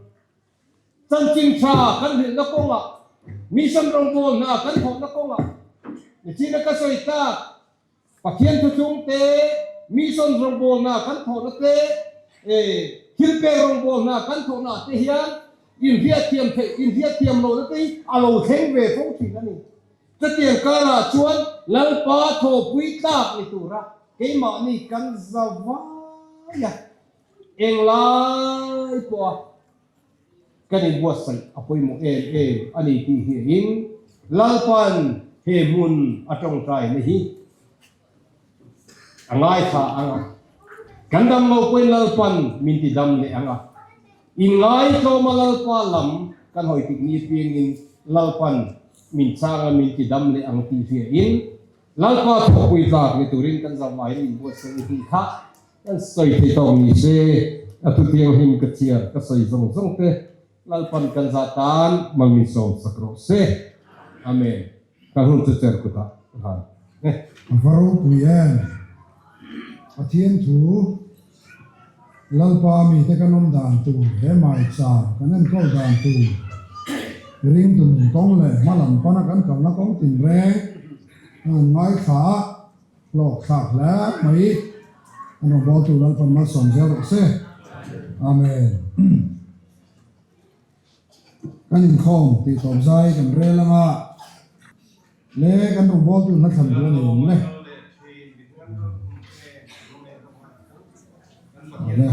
Chanchin tha kan hrilhna kawngah, mission rawngbawl hna kan thawhna kawngah, nichina ka sawi tak Pathian thuthlung te, mission rawngbawl hna kan thawhna te, thilpek rawngbawl hna kan thawhna ah te hian inhriatthiam theih, inhriatthiam lohna te hi a lo thleng ve fo thin a ni. Chutiang karah chuan Lalpa thawhpui tlak ni tura keimahni kan za vai a, englai pawha kan inbuatsaih a pawimawh em em a ni tih hiahin Lalpa'n he hmun a tawngtaina hi a ngaithla ang a, kan dam lo pawhin Lalpa'n min ti dam leh ang a, inngaihtlawma Lalpa lam kan hawi tik ni piangin Lalpa'n min chang a min ti dam leh ang tih hriain Lalpa thawhpui tlak ni turin kan zavaiin inbuatsaih a tih kha Kan sawi thei tawk ni se, a thu thianghlim ka chhiar ka sawi zawng zawng te Lalpan kan zah tan mal min sawm sak rawh se. Amen. Ka hun chu cher kutah ka han e. A va ropui em! Pathian thu Lalpa mite kan awm dan tur he maicham kan enkawl dan tur ringtu nun kawng leh hma lam pana kan kalna kawng tinreng a han ngaithla a. Hlawk thlak hle mai. An rawn bawl tu Lalpan malsawm zel rawh se. Amen. Kan inkhawm tih tawp zai kan rel anga le kan rawn bawl tu hla thlan duh a ni awm le. Le.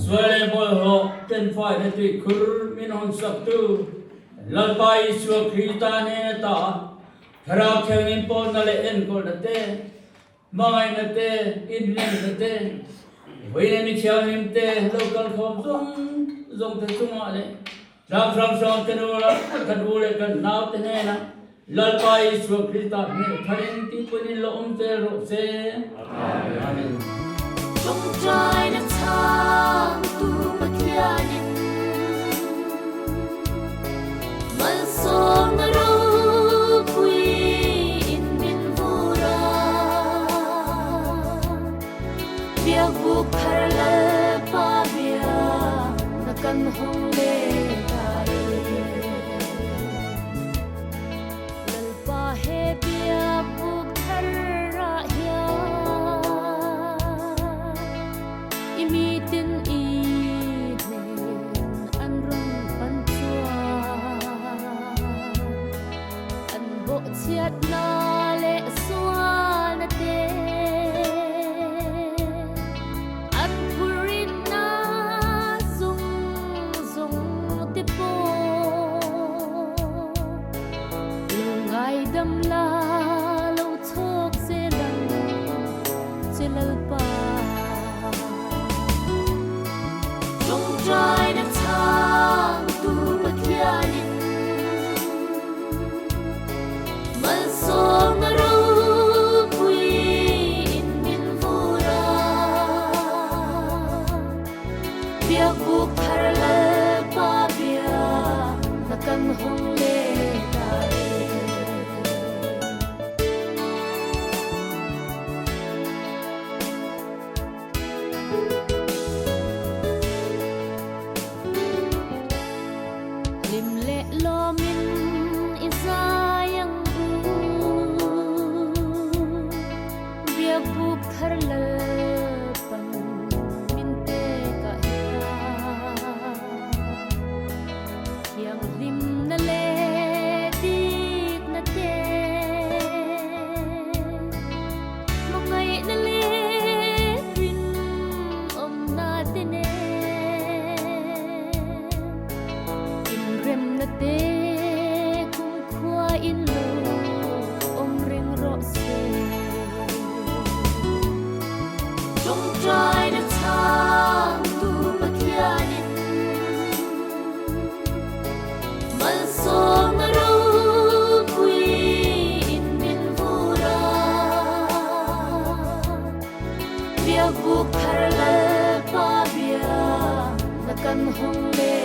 Sual leh bawlhhlawh kenfaina tuikhur min hawnsak tu Lalpa Isua Krista hnen ata Thlarau Thianghlim pawlna leh enkawlna te, hmangaihna te, inhnemna te, vawiin mi thianghlim te lo kalkhawm zawng zawng te chungah leh Tlak hrang hrang te nu leh kan u leh kan nau te hnenah Lalpa Isua Krista hmel tharin tihpuinin lo awm zel rawh se. Amen. Tawngtaina chhangtu Pathianin malsawmna ropuiin min vur a, Biakbuk thar Lalpa biakna kan hawng leh ta e. Lalpa he biakbuk thar ah hian i mitin i hnen an rawn pan chuan an bawhchhiatna leh sualna te an phurinna zung zung. Biak buk thar Lalpa bia na kan hawng leh.